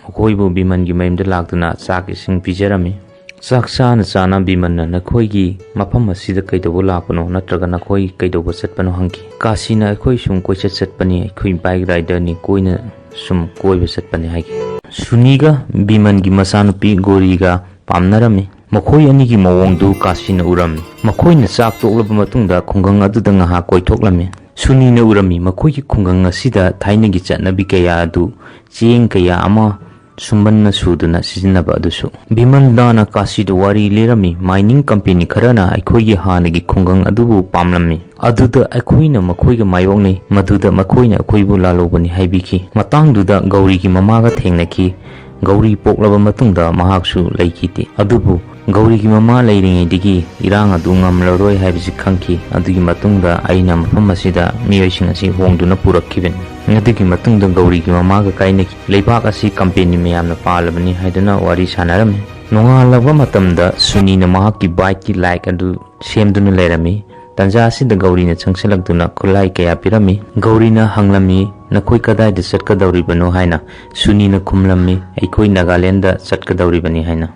ꯃꯈꯣꯏꯕꯨ ꯕꯤꯃꯟꯒꯤ ꯃꯌꯨꯝꯗ ꯂꯥꯛꯇꯨꯅ ꯆꯥꯛ ꯏꯁꯤꯡ ꯄꯤꯖꯔꯝꯃꯤ꯫ ꯆꯥꯛ ꯆꯥꯅ ꯆꯥꯅ ꯕꯤꯃꯟꯅ, "ꯅꯈꯣꯏꯒꯤ ꯃꯐꯝ ꯑꯁꯤꯗ ꯀꯩꯗꯧꯕ ꯂꯥꯛꯄꯅꯣ, ꯅꯠꯇ꯭ꯔꯒ ꯅꯈꯣꯏ ꯀꯩꯗꯧꯕ ꯆꯠꯄꯅꯣ?" ꯍꯪꯈꯤ꯫ ꯀꯥꯁꯤꯅ, "ꯑꯩꯈꯣꯏ ꯁꯨꯝ ꯀꯣꯏꯆꯠ ꯆꯠꯄꯅꯤ, ꯑꯩꯈꯣꯏ ꯕꯥꯏꯛ ꯔꯥꯏꯗꯔꯅꯤ, ꯀꯣꯏꯅ ꯁꯨꯝ ꯀꯣꯏꯕ ꯆꯠꯄꯅꯤ" ꯍꯥꯏꯈꯤ꯫ ꯁꯨꯅꯤꯒ ꯕꯤꯃꯟꯒꯤ ꯃꯆꯥꯅꯨꯄꯤ ꯒꯣꯔꯤꯒ ꯄꯥꯝꯅꯔꯝꯃꯤ꯫ ꯃꯈꯣꯏ ꯑꯅꯤꯒꯤ ꯃꯑꯣꯡꯗꯨ ꯀꯥꯁꯤꯅ ꯎꯔꯝꯃꯤ꯫ ꯃꯈꯣꯏꯅ ꯆꯥꯛ ꯇꯣꯛꯂꯕ ꯃꯇꯨꯡꯗ ꯈꯨꯡꯒꯪ ꯑꯗꯨꯗ ꯉꯥꯏꯍꯥꯛ ꯀꯣꯏꯊꯣꯛꯂꯝꯃꯤ꯫ ꯁꯨꯅꯤꯅ ꯎꯔꯝꯃꯤ, ꯃꯈꯣꯏꯒꯤ ꯈꯨꯡꯒꯪ ꯑꯁꯤꯗ ꯊꯥꯏꯅꯒꯤ ꯆꯠꯅꯕꯤ ꯀꯌꯥ ꯑꯗꯨ, ꯆꯦꯡ ꯀꯌꯥ ꯑꯃ ꯁꯨꯝꯕꯟꯅ ꯁꯨꯗꯨꯅ ꯁꯤꯖꯤꯟꯅꯕ ꯑꯗꯨꯁꯨ꯫ ꯕꯤꯃꯜꯗꯥꯅ ꯀꯥꯁꯤꯗ ꯋꯥꯔꯤ ꯂꯤꯔꯝꯃꯤ, "Mining company ꯈꯔꯅ ꯑꯩꯈꯣꯏꯒꯤ ꯍꯥꯟꯅꯒꯤ ꯈꯨꯡꯒꯪ ꯑꯗꯨꯕꯨ ꯄꯥꯝꯂꯝꯃꯤ꯫ ꯑꯗꯨꯗ ꯑꯩꯈꯣꯏꯅ ꯃꯈꯣꯏꯒ ꯃꯥꯌꯣꯛꯅꯩ, ꯃꯗꯨꯗ ꯃꯈꯣꯏꯅ ꯑꯩꯈꯣꯏꯕꯨ ꯂꯥꯜꯍꯧꯕꯅꯤ" ꯍꯥꯏꯕꯤꯈꯤ꯫ ꯃꯇꯥꯡꯗꯨꯗ ꯒꯧꯔꯤꯒꯤ ꯃꯃꯥꯒ ꯊꯦꯡꯅꯈꯤ꯫ ꯒꯧꯔꯤ ꯄꯣꯛꯂꯕ ꯃꯇꯨꯡꯗ ꯃꯍꯥꯛꯁꯨ ꯂꯩꯈꯤꯗꯦ꯫ ꯑꯗꯨꯕꯨ ꯒꯧꯔꯤꯒꯤ ꯃꯃꯥ ꯂꯩꯔꯤꯉꯩꯗꯒꯤ ꯏꯔꯥꯡ ꯑꯗꯨ ꯉꯝꯂꯔꯣꯏ ꯍꯥꯏꯕꯁꯤ ꯈꯪꯈꯤ꯫ ꯑꯗꯨꯒꯤ ꯃꯇꯨꯡꯗ ꯑꯩꯅ ꯃꯐꯝ ꯑꯁꯤꯗ ꯃꯤꯑꯣꯏꯁꯤꯡ ꯑꯁꯤ ꯍꯣꯡꯗꯨꯅ ꯄꯨꯔꯛꯈꯤꯕꯅꯤ꯫ ꯑꯗꯨꯒꯤ ꯃꯇꯨꯡꯗ ꯒꯧꯔꯤꯒꯤ ꯃꯃꯥꯒ ꯀꯥꯏꯅꯈꯤ꯫ ꯂꯩꯕꯥꯛ ꯑꯁꯤ ꯀꯝꯄꯦꯅꯤ ꯃꯌꯥꯝꯅ ꯄꯥꯜꯂꯕꯅꯤ ꯍꯥꯏꯗꯨꯅ ꯋꯥꯔꯤ ꯁꯥꯟꯅꯔꯝꯃꯤ꯫ ꯅꯣꯡꯉꯥꯜꯂꯛꯄ ꯃꯇꯝꯗ ꯁꯨꯅꯤꯅ ꯃꯍꯥꯛꯀꯤ ꯕꯥꯏꯛꯀꯤ ꯂꯥꯏꯠ ꯑꯗꯨ ꯁꯦꯝꯗꯨꯅ ꯂꯩꯔꯝꯃꯤ꯫ ꯇꯟꯖꯥ ꯑꯁꯤꯗ ꯒꯧꯔꯤꯅ ꯆꯪꯁꯤꯜꯂꯛꯇꯨꯅ ꯈꯨꯠꯂꯥꯏ ꯀꯌꯥ ꯄꯤꯔꯝꯃꯤ꯫ ꯒꯧꯔꯤꯅ ꯍꯪꯂꯝꯃꯤ, "ꯅꯈꯣꯏ ꯀꯗꯥꯏꯗ ꯆꯠꯀꯗꯧꯔꯤꯕꯅꯣ?" ꯍꯥꯏꯅ꯫ ꯁꯨꯅꯤꯅ ꯈꯨꯝꯂꯝꯃꯤ, "ꯑꯩꯈꯣꯏ ꯅꯥꯒꯥꯂꯦꯟꯗ ꯆꯠꯀꯗꯧꯔꯤꯕꯅꯤ" ꯍꯥꯏꯅ꯫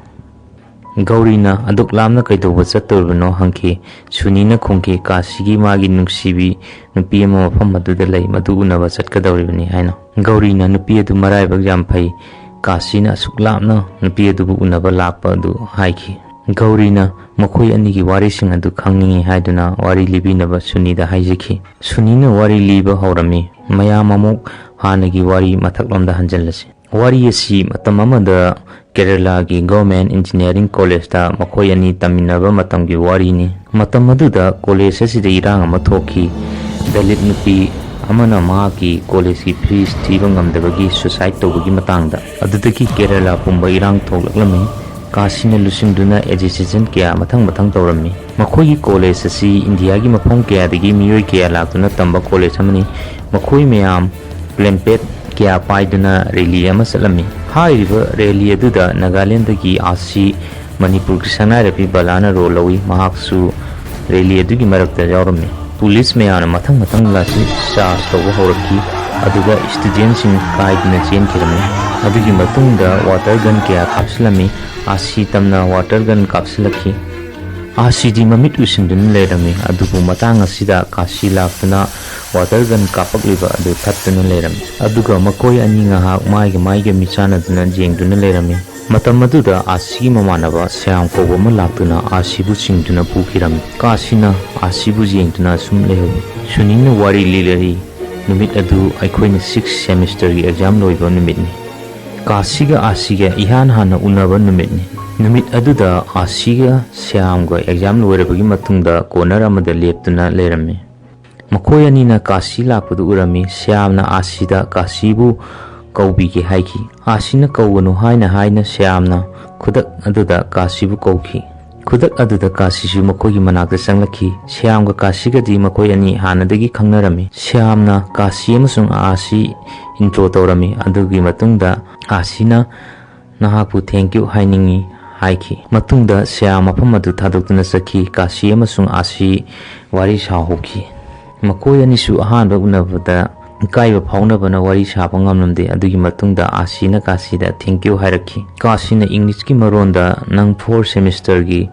ꯒꯧꯔꯤꯅ, "ꯑꯗꯨꯛ ꯂꯥꯞꯅ ꯀꯩꯗꯧꯕ ꯆꯠꯇꯧꯔꯤꯕꯅꯣ?" ꯍꯪꯈꯤ꯫ ꯁꯨꯅꯤꯅ ꯈꯨꯝꯈꯤ, "ꯀꯥꯁꯤꯒꯤ ꯃꯥꯒꯤ ꯅꯨꯡꯁꯤꯕꯤ ꯅꯨꯄꯤ ꯑꯃ ꯃꯐꯝ ꯑꯗꯨꯗ ꯂꯩ, ꯃꯗꯨ ꯎꯅꯕ ꯆꯠꯀꯗꯧꯔꯤꯕꯅꯤ" ꯍꯥꯏꯅ꯫ ꯒꯧꯔꯤꯅ, "ꯅꯨꯄꯤ ꯑꯗꯨ ꯃꯔꯥꯏꯕꯛ ꯌꯥꯝ ꯐꯩ, ꯀꯥꯁꯤꯅ ꯑꯁꯨꯛ ꯂꯥꯞꯅ ꯅꯨꯄꯤ ꯑꯗꯨꯕꯨ ꯎꯅꯕ ꯂꯥꯛꯄ ꯑꯗꯨ" ꯍꯥꯏꯈꯤ꯫ ꯒꯧꯔꯤꯅ ꯃꯈꯣꯏ ꯑꯅꯤꯒꯤ ꯋꯥꯔꯤꯁꯤꯡ ꯑꯗꯨ ꯈꯪꯅꯤꯡꯏ ꯍꯥꯏꯗꯨꯅ ꯋꯥꯔꯤ ꯂꯤꯕꯤꯅꯕ ꯁꯨꯅꯤꯗ ꯍꯥꯏꯖꯈꯤ꯫ ꯁꯨꯅꯤꯅ ꯋꯥꯔꯤ ꯂꯤꯕ ꯍꯧꯔꯝꯃꯤ꯫ ꯃꯌꯥꯝ ꯑꯃꯨꯛ ꯍꯥꯟꯅꯒꯤ ꯋꯥꯔꯤ ꯃꯊꯛꯂꯣꯝꯗ ꯍꯟꯖꯤꯜꯂꯁꯤ꯫ ꯋꯥꯔꯤ ꯑꯁꯤ ꯃꯇꯝ ꯑꯃꯗ ꯀꯦꯔꯂꯥꯒꯤ Government Engineering Collegeꯇ ꯃꯈꯣꯏ ꯑꯅꯤ ꯇꯝꯃꯤꯟꯅꯕ ꯃꯇꯝꯒꯤ ꯋꯥꯔꯤꯅꯤ꯫ ꯃꯇꯝ ꯑꯗꯨꯗ ꯀꯣꯂꯦꯖ ꯑꯁꯤꯗ ꯏꯔꯥꯡ ꯑꯃ ꯊꯣꯛꯈꯤ꯫ ꯗꯂꯤꯠ ꯅꯨꯄꯤ ꯑꯃꯅ ꯃꯍꯥꯛꯀꯤ ꯀꯣꯂꯦꯖꯀꯤ ꯐꯤꯁ ꯊꯤꯕ ꯉꯝꯗꯕꯒꯤ suicide ꯇꯧꯕꯒꯤ ꯃꯇꯥꯡꯗ꯫ ꯑꯗꯨꯗꯒꯤ ꯀꯦꯔꯂꯥ ꯄꯨꯝꯕ ꯏꯔꯥꯡ ꯊꯣꯛꯂꯛꯂꯝꯃꯤ꯫ ꯀꯥꯁꯤꯅ ꯂꯨꯆꯤꯡꯗꯨꯅ agitation ꯀꯌꯥ ꯃꯊꯪ ꯃꯊꯪ ꯇꯧꯔꯝꯃꯤ꯫ ꯃꯈꯣꯏꯒꯤ ꯀꯣꯂꯦꯖ ꯑꯁꯤ ꯏꯟꯗꯤꯌꯥꯒꯤ ꯃꯐꯝ ꯀꯌꯥꯗꯒꯤ ꯃꯤꯑꯣꯏ ꯀꯌꯥ ꯂꯥꯛꯇꯨꯅ ꯇꯝꯕ ꯀꯣꯂꯦꯖ ꯑꯃꯅꯤ꯫ ꯃꯈꯣꯏ ꯃꯌꯥꯝ ꯄ꯭ꯂꯦꯝꯄꯦꯠ ꯀꯌꯥ ꯄꯥꯏꯗꯨꯅ ꯔꯦꯂꯤ ꯑꯃ ꯆꯠꯂꯝꯃꯤ꯫ ꯍꯥꯏꯔꯤꯕ ꯔꯦꯂꯤ ꯑꯗꯨꯗ ꯅꯥꯒꯥꯂꯦꯟꯗꯒꯤ ꯑꯥꯁꯤ, ꯃꯅꯤꯄꯨꯔꯒꯤ ꯁꯅꯥꯏꯔꯥꯛꯄꯤ ꯕꯂꯥꯅ ꯔꯣꯜ ꯂꯧꯏ, ꯃꯍꯥꯛꯁꯨ ꯔꯦꯂꯤ ꯑꯗꯨꯒꯤ ꯃꯔꯛꯇ ꯌꯥꯎꯔꯝꯃꯤ꯫ ꯄꯨꯂꯤꯁ ꯃꯌꯥꯝꯅ ꯃꯊꯪ ꯃꯊꯪ ꯂꯥꯊꯤ ꯆꯥꯔꯖ ꯇꯧꯕ ꯍꯧꯔꯛꯈꯤ, ꯑꯗꯨꯒ ꯁ꯭ꯇꯨꯗꯦꯟꯠꯁꯤꯡ ꯀꯥꯏꯗꯨꯅ ꯆꯦꯟꯈꯤꯔꯝꯃꯤ꯫ ꯑꯗꯨꯒꯤ ꯃꯇꯨꯡꯗ ꯋꯥꯇꯔ ꯒꯟ ꯀꯌꯥ ꯀꯥꯞꯁꯤꯜꯂꯝꯃꯤ꯫ ꯑꯥꯁꯤ ꯇꯝꯅ ꯋꯥꯇꯔ ꯒꯟ ꯀꯥꯞꯁꯤꯜꯂꯛꯈꯤ꯫ ꯑꯥꯁꯤꯗꯤ ꯃꯃꯤꯠ ꯎꯏꯁꯤꯟꯗꯨꯅ ꯂꯩꯔꯝꯃꯤ, ꯑꯗꯨꯕꯨ ꯃꯇꯥꯡ ꯑꯁꯤꯗ ꯀꯥꯁꯤ ꯂꯥꯛꯇꯨꯅ ꯋꯥꯇꯔ ꯒꯟ ꯀꯥꯞꯄꯛꯂꯤꯕ ꯑꯗꯨ ꯊꯠꯇꯨꯅ ꯂꯩꯔꯝꯃꯤ꯫ ꯑꯗꯨꯒ ꯃꯈꯣꯏ ꯑꯅꯤ ꯉꯥꯏꯍꯥꯛ ꯃꯥꯏꯒ ꯃꯥꯏꯒ ꯃꯤꯆꯥꯟꯅꯗꯨꯅ ꯌꯦꯡꯗꯨꯅ ꯂꯩꯔꯝꯃꯤ꯫ ꯃꯇꯝ ꯑꯗꯨꯗ ꯑꯥꯁꯤꯒꯤ ꯃꯃꯥꯟꯅꯕ ꯁ꯭ꯌꯥꯝ ꯀꯧꯕ ꯑꯃ ꯂꯥꯛꯇꯨꯅ ꯑꯥꯁꯤꯕꯨ ꯆꯤꯡꯗꯨꯅ ꯄꯨꯈꯤꯔꯝꯃꯤ꯫ ꯀꯥꯁꯤꯅ ꯑꯥꯁꯤꯕꯨ ꯌꯦꯡꯗꯨꯅ ꯁꯨꯝ ꯂꯩꯍꯧꯏ꯫ ꯁꯨꯅꯤꯅ ꯋꯥꯔꯤ ꯂꯤꯔꯛꯏ, "ꯅꯨꯃꯤꯠ ꯑꯗꯨ ꯑꯩꯈꯣꯏꯅ sixth semesterꯒꯤ exam ꯂꯣꯏꯕ ꯅꯨꯃꯤꯠꯅꯤ꯫ ꯀꯥꯁꯤꯒ ꯑꯥꯁꯤꯒ ꯏꯍꯥꯟ ꯍꯥꯟꯅ ꯎꯅꯕ ꯅꯨꯃꯤꯠꯅꯤ꯫ ꯅꯨꯃꯤꯠ ꯑꯗꯨꯗ ꯑꯥꯁꯤꯒ ꯁ꯭ꯌꯥꯝꯒ ꯑꯦꯛꯖꯥꯝ ꯂꯣꯏꯔꯕꯒꯤ ꯃꯇꯨꯡꯗ ꯀꯣꯔꯅꯔ ꯑꯃꯗ ꯂꯦꯞꯇꯨꯅ ꯂꯩꯔꯝꯃꯤ꯫ ꯃꯈꯣꯏ ꯑꯅꯤꯅ ꯀꯥꯁꯤ ꯂꯥꯛꯄꯗꯨ ꯎꯔꯝꯃꯤ꯫ ꯁ꯭ꯌꯥꯝꯅ ꯑꯥꯁꯤꯗ ꯀꯥꯁꯤꯕꯨ ꯀꯧꯕꯤꯒꯦ ꯍꯥꯏꯈꯤ꯫ ꯑꯥꯁꯤꯅ ꯀꯧꯒꯅꯨ ꯍꯥꯏꯅ ꯍꯥꯏꯅ ꯁ꯭ꯌꯥꯝꯅ ꯈꯨꯗꯛ ꯑꯗꯨꯗ ꯀꯥꯁꯤꯕꯨ ꯀꯧꯈꯤ꯫ ꯈꯨꯗꯛ ꯑꯗꯨꯗ ꯀꯥꯁꯤꯁꯨ ꯃꯈꯣꯏꯒꯤ ꯃꯅꯥꯛꯇ ꯆꯪꯂꯛꯈꯤ꯫ ꯁ꯭ꯌꯥꯝꯒ ꯀꯥꯁꯤꯒꯗꯤ ꯃꯈꯣꯏ ꯑꯅꯤ ꯍꯥꯟꯅꯗꯒꯤ ꯈꯪꯅꯔꯝꯃꯤ꯫ ꯁ꯭ꯌꯥꯝꯅ ꯀꯥꯁꯤ ꯑꯃꯁꯨꯡ ꯑꯥꯁꯤ ꯏꯟꯇ꯭ꯔꯣ ꯇꯧꯔꯝꯃꯤ꯫ ꯑꯗꯨꯒꯤ ꯃꯇꯨꯡꯗ ꯑꯥꯁꯤꯅ "ꯅꯍꯥꯛꯄꯨ thank you ꯍꯥꯏꯅꯤꯡꯏ" ꯍꯥꯏꯈꯤ꯫ ꯃꯇꯨꯡꯗ ꯁ꯭ꯌꯥꯝ ꯃꯐꯝ ꯑꯗꯨ ꯊꯥꯗꯣꯛꯇꯨꯅ ꯆꯠꯈꯤ꯫ ꯀꯥꯁꯤ ꯑꯃꯁꯨꯡ ꯑꯥꯁꯤ ꯋꯥꯔꯤ ꯁꯥꯍꯧꯈꯤ꯫ ꯃꯈꯣꯏ ꯑꯅꯤꯁꯨ ꯑꯍꯥꯟꯕ ꯎꯅꯕꯗ ꯏꯀꯥꯏꯕ ꯐꯥꯎꯅꯕꯅ ꯋꯥꯔꯤ ꯁꯥꯕ ꯉꯝꯂꯝꯗꯦ꯫ ꯑꯗꯨꯒꯤ ꯃꯇꯨꯡꯗ ꯑꯥꯁꯤꯅ ꯀꯥꯁꯤꯗ "thank you" ꯍꯥꯏꯔꯛꯈꯤ꯫ ꯀꯥꯁꯤꯅ ꯏꯪꯂꯤꯁꯀꯤ ꯃꯔꯣꯟꯗ "ꯅꯪ fourth semesterꯒꯤ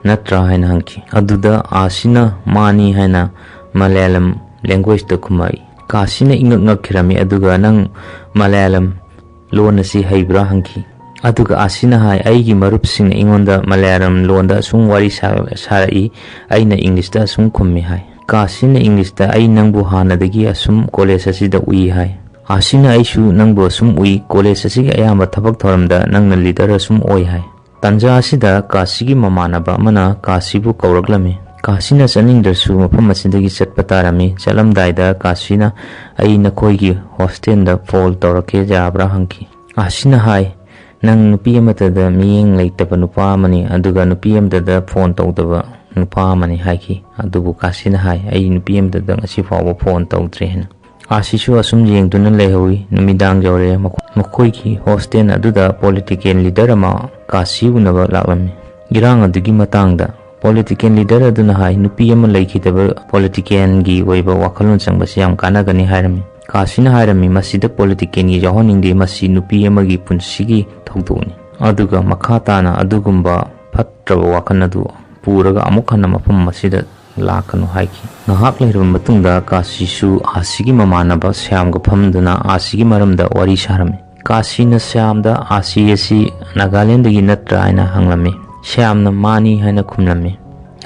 ꯅꯠꯇ꯭ꯔꯥ?" ꯍꯥꯏꯅ ꯍꯪꯈꯤ꯫ ꯑꯗꯨꯗ ꯑꯥꯁꯤꯅ "ꯃꯥꯅꯤ" ꯍꯥꯏꯅ ꯃꯂꯌꯥꯂꯝ languageꯇ ꯈꯨꯝꯃꯛꯏ꯫ ꯀꯥꯁꯤꯅ ꯏꯉꯛ ꯉꯛꯈꯤꯔꯝꯃꯤ, ꯑꯗꯨꯒ "ꯅꯪ ꯃꯂꯌꯥꯂꯝ ꯂꯣꯟ ꯑꯁꯤ ꯍꯩꯕ꯭ꯔꯥ?" ꯍꯪꯈꯤ꯫ ꯑꯗꯨꯒ ꯑꯥꯁꯤꯅ ꯍꯥꯏ, "ꯑꯩꯒꯤ ꯃꯔꯨꯞꯁꯤꯡꯅ ꯑꯩꯉꯣꯟꯗ ꯃꯂꯌꯥꯂꯝ ꯂꯣꯟꯗ ꯑꯁꯨꯝ ꯋꯥꯔꯤ ꯁꯥ-, ꯁꯥꯔꯛꯏ, ꯑꯩꯅ ꯏꯪꯂꯤꯁꯇ ꯑꯁꯨꯝ ꯈꯨꯝꯃꯤ" ꯍꯥꯏ꯫ ꯀꯥꯁꯤꯅ ꯏꯪꯂꯤꯁꯇ "ꯑꯩ ꯅꯪꯕꯨ ꯍꯥꯟꯅꯗꯒꯤ ꯑꯁꯨꯝ ꯀꯣꯂꯦꯖ ꯑꯁꯤꯗ ꯎꯏ" ꯍꯥꯏ꯫ ꯑꯥꯁꯤꯅ "ꯑꯩꯁꯨ ꯅꯪꯕꯨ ꯑꯁꯨꯝ ꯎꯏ, ꯀꯣꯂꯦꯖ ꯑꯁꯤꯒꯤ ꯑꯌꯥꯝꯕ ꯊꯕꯛ ꯊꯧꯔꯝꯗ ꯅꯪꯅ ꯂꯤꯗꯔ ꯑꯁꯨꯝ ꯑꯣꯏ" ꯍꯥꯏ꯫ ꯇꯥꯟꯖꯥ ꯑꯁꯤꯗ ꯀꯥꯁꯤꯒꯤ ꯃꯃꯥꯟꯅꯕ ꯑꯃꯅ ꯀꯥꯁꯤꯕꯨ ꯀꯧꯔꯛꯂꯝꯃꯤ꯫ ꯀꯥꯁꯤꯅ ꯆꯠꯅꯤꯡꯗ꯭ꯔꯁꯨ ꯃꯐꯝ ꯑꯁꯤꯗꯒꯤ ꯆꯠꯄ ꯇꯥꯔꯝꯃꯤ꯫ ꯆꯠꯂꯝꯗꯥꯏꯗ ꯀꯥꯁꯤꯅ "ꯑꯩ ꯅꯈꯣꯏꯒꯤ ꯍꯣꯁꯇꯦꯜꯗ ꯐꯣꯟ ꯇꯧꯔꯛꯀꯦ ꯌꯥꯕ꯭ꯔꯥ?" ꯍꯪꯈꯤ꯫ ꯑꯥꯁꯤꯅ ꯍꯥꯏ, "ꯅꯪ ꯅꯨꯄꯤ ꯑꯃꯠꯇꯗ ꯃꯤꯠꯌꯦꯡ ꯂꯩꯇꯕ ꯅꯨꯄꯥ ꯑꯃꯅꯤ, ꯑꯗꯨꯒ ꯅꯨꯄꯤ ꯑꯃꯠꯇꯗ ꯐꯣꯟ ꯇꯧꯗꯕ ꯅꯨꯄꯥ ꯑꯃꯅꯤ" ꯍꯥꯏꯈꯤ꯫ ꯑꯗꯨꯕꯨ ꯀꯥꯁꯤꯅ ꯍꯥꯏ, "ꯑꯩ ꯅꯨꯄꯤ ꯑꯃꯠꯇꯗ ꯉꯁꯤ ꯐꯥꯎꯕ ꯐꯣꯟ ꯇꯧꯗ꯭ꯔꯤ" ꯍꯥꯏꯅ꯫ ꯑꯥꯁꯤꯁꯨ ꯑꯁꯨꯝ ꯌꯦꯡꯗꯨꯅ ꯂꯩꯍꯧꯏ꯫ ꯅꯨꯃꯤꯗꯥꯡ ꯌꯧꯔꯛꯑꯦ꯫ ꯃꯈꯣ-, ꯃꯈꯣꯏꯒꯤ ꯍꯣꯁꯇꯦꯜ ꯑꯗꯨꯗ ꯄꯣꯂꯤꯇꯤꯀꯦꯜ ꯂꯤꯗꯔ ꯑꯃ ꯀꯥꯁꯤ ꯎꯅꯕ ꯂꯥꯛꯂꯝꯃꯤ꯫ ꯏꯔꯥꯡ ꯑꯗꯨꯒꯤ ꯃꯇꯥꯡꯗ ꯄꯣꯂꯤꯇꯤꯀꯦꯜ ꯂꯤꯗꯔ ꯑꯗꯨꯅ ꯍꯥꯏ, "ꯅꯨꯄꯤ ꯑꯃ ꯂꯩꯈꯤꯗꯕ ꯄꯣꯂꯤꯇꯤꯀꯦꯜꯒꯤ ꯑꯣꯏꯕ ꯋꯥꯈꯜꯂꯣꯟ ꯆꯪꯕꯁꯤ ꯌꯥꯝ ꯀꯥꯟꯅꯒꯅꯤ" ꯍꯥꯏꯔꯝꯃꯤ꯫ ꯀꯥꯁꯤꯅ ꯍꯥꯏꯔꯝꯃꯤ, "ꯃꯁꯤꯗ ꯄꯣꯂꯤꯇꯤꯀꯦꯜꯒꯤ ꯌꯥꯎꯍꯟꯅꯤꯡꯗꯦ, ꯃꯁꯤ ꯅꯨꯄꯤ ꯑꯃꯒꯤ ꯄꯨꯟꯁꯤꯒꯤ ꯊꯧꯗꯣꯛꯅꯤ꯫ ꯑꯗꯨꯒ ꯃꯈꯥ ꯇꯥꯅ ꯑꯗꯨꯒꯨꯝꯕ ꯐꯠꯇ꯭ꯔꯕ ꯋꯥꯈꯜ ꯑꯗꯨ ꯄꯨꯔꯒ ꯑꯃꯨꯛ ꯍꯟꯅ ꯃꯐꯝ ꯑꯁꯤꯗ ꯂꯥꯛꯀꯅꯨ" ꯍꯥꯏꯈꯤ꯫ ꯉꯥꯏꯍꯥꯛ ꯂꯩꯔꯕ ꯃꯇꯨꯡꯗ ꯀꯥꯁꯤꯁꯨ ꯑꯥꯁꯤꯒꯤ ꯃꯃꯥꯟꯅꯕ ꯁ꯭ꯌꯥꯝꯒ ꯐꯝꯗꯨꯅ ꯑꯥꯁꯤꯒꯤ ꯃꯔꯝꯗ ꯋꯥꯔꯤ ꯁꯥꯔꯝꯃꯤ꯫ ꯀꯥꯁꯤꯅ ꯁ꯭ꯌꯥꯝꯗ "ꯑꯥꯁꯤ ꯑꯁꯤ ꯅꯥꯒꯥꯂꯦꯟꯗꯒꯤ ꯅꯠꯇ꯭ꯔꯥ?" ꯍꯥꯏꯅ ꯍꯪꯂꯝꯃꯤ꯫ ꯁ꯭ꯌꯥꯝꯅ "ꯃꯥꯅꯤ" ꯍꯥꯏꯅ ꯈꯨꯝꯂꯝꯃꯤ꯫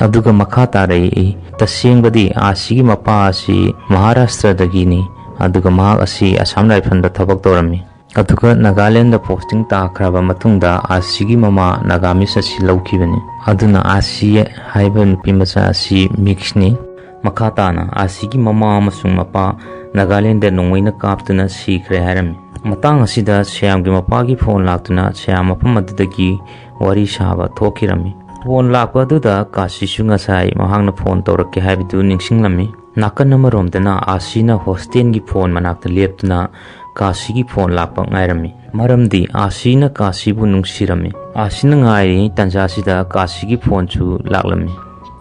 ꯑꯗꯨꯒ ꯃꯈꯥ ꯇꯥꯔꯛꯏ, "ꯇꯁꯦꯡꯕꯗꯤ ꯑꯥꯁꯤꯒꯤ ꯃꯄꯥ ꯑꯁꯤ ꯃꯍꯥꯔꯥꯁꯇ꯭ꯔꯗꯒꯤꯅꯤ, ꯑꯗꯨꯒ ꯃꯍꯥꯛ ꯑꯁꯤ ꯑꯁꯥꯝ ꯔꯥꯏꯐꯜꯗ ꯊꯕꯛ ꯇꯧꯔꯝꯃꯤ꯫ ꯑꯗꯨꯒ ꯅꯥꯒꯥꯂꯦꯟꯗ ꯄꯣꯁꯇꯤꯡ ꯇꯥꯈ꯭ꯔꯕ ꯃꯇꯨꯡꯗ ꯑꯥꯁꯤꯒꯤ ꯃꯃꯥ ꯅꯥꯒꯥꯃꯤꯁ ꯑꯁꯤ ꯂꯧꯈꯤꯕꯅꯤ꯫ ꯑꯗꯨꯅ ꯑꯥꯁꯤ ꯍꯥꯏꯕ ꯅꯨꯄꯤ ꯃꯆꯥ ꯑꯁꯤ ꯃꯤꯛꯁꯅꯤ꯫ ꯃꯈꯥ ꯇꯥꯅ ꯑꯥꯁꯤꯒꯤ ꯃꯃꯥ ꯑꯃꯁꯨꯡ ꯃꯄꯥ ꯅꯥꯒꯥꯂꯦꯟꯗ ꯅꯣꯡꯃꯩꯅ ꯀꯥꯞꯇꯨꯅ ꯁꯤꯈ꯭ꯔꯦ ꯍꯥꯏꯔꯝꯃꯤ꯫ ꯃꯇꯥꯡ ꯑꯁꯤꯗ ꯁ꯭ꯌꯥꯝꯒꯤ ꯃꯄꯥꯒꯤ ꯐꯣꯟ ꯂꯥꯛꯇꯨꯅ ꯁ꯭ꯌꯥꯝ ꯃꯐꯝ ꯑꯗꯨꯗꯒꯤ ꯋꯥꯔꯤ ꯁꯥꯕ ꯊꯣꯛꯈꯤꯔꯝꯃꯤ꯫ ꯐꯣꯟ ꯂꯥꯛꯄ ꯑꯗꯨꯗ ꯀꯥꯁꯤꯁꯨ ꯉꯁꯥꯏ ꯃꯍꯥꯛꯅ ꯐꯣꯟ ꯇꯧꯔꯛꯀꯦ ꯍꯥꯏꯕꯗꯨ ꯅꯤꯡꯁꯤꯡꯂꯝꯃꯤ꯫ ꯅꯥꯀꯟ ꯑꯃꯔꯣꯝꯗꯅ ꯑꯥꯁꯤꯅ ꯍꯣꯁꯇꯦꯜꯒꯤ ꯐꯣꯟ ꯃꯅꯥꯛꯇ ꯂꯦꯞꯇꯨꯅ ꯀꯥꯁꯤꯒꯤ ꯐꯣꯟ ꯂꯥꯛꯄ ꯉꯥꯏꯔꯝꯃꯤ꯫ ꯃꯔꯝꯗꯤ ꯑꯥꯁꯤꯅ ꯀꯥꯁꯤꯕꯨ ꯅꯨꯡꯁꯤꯔꯝꯃꯤ꯫ ꯑꯥꯁꯤꯅ ꯉꯥꯏꯔꯤꯉꯩ ꯇꯥꯟꯖꯥꯁꯤꯗ ꯀꯥꯁꯤꯒꯤ ꯐꯣꯟꯁꯨ ꯂꯥꯛꯂꯝꯃꯤ꯫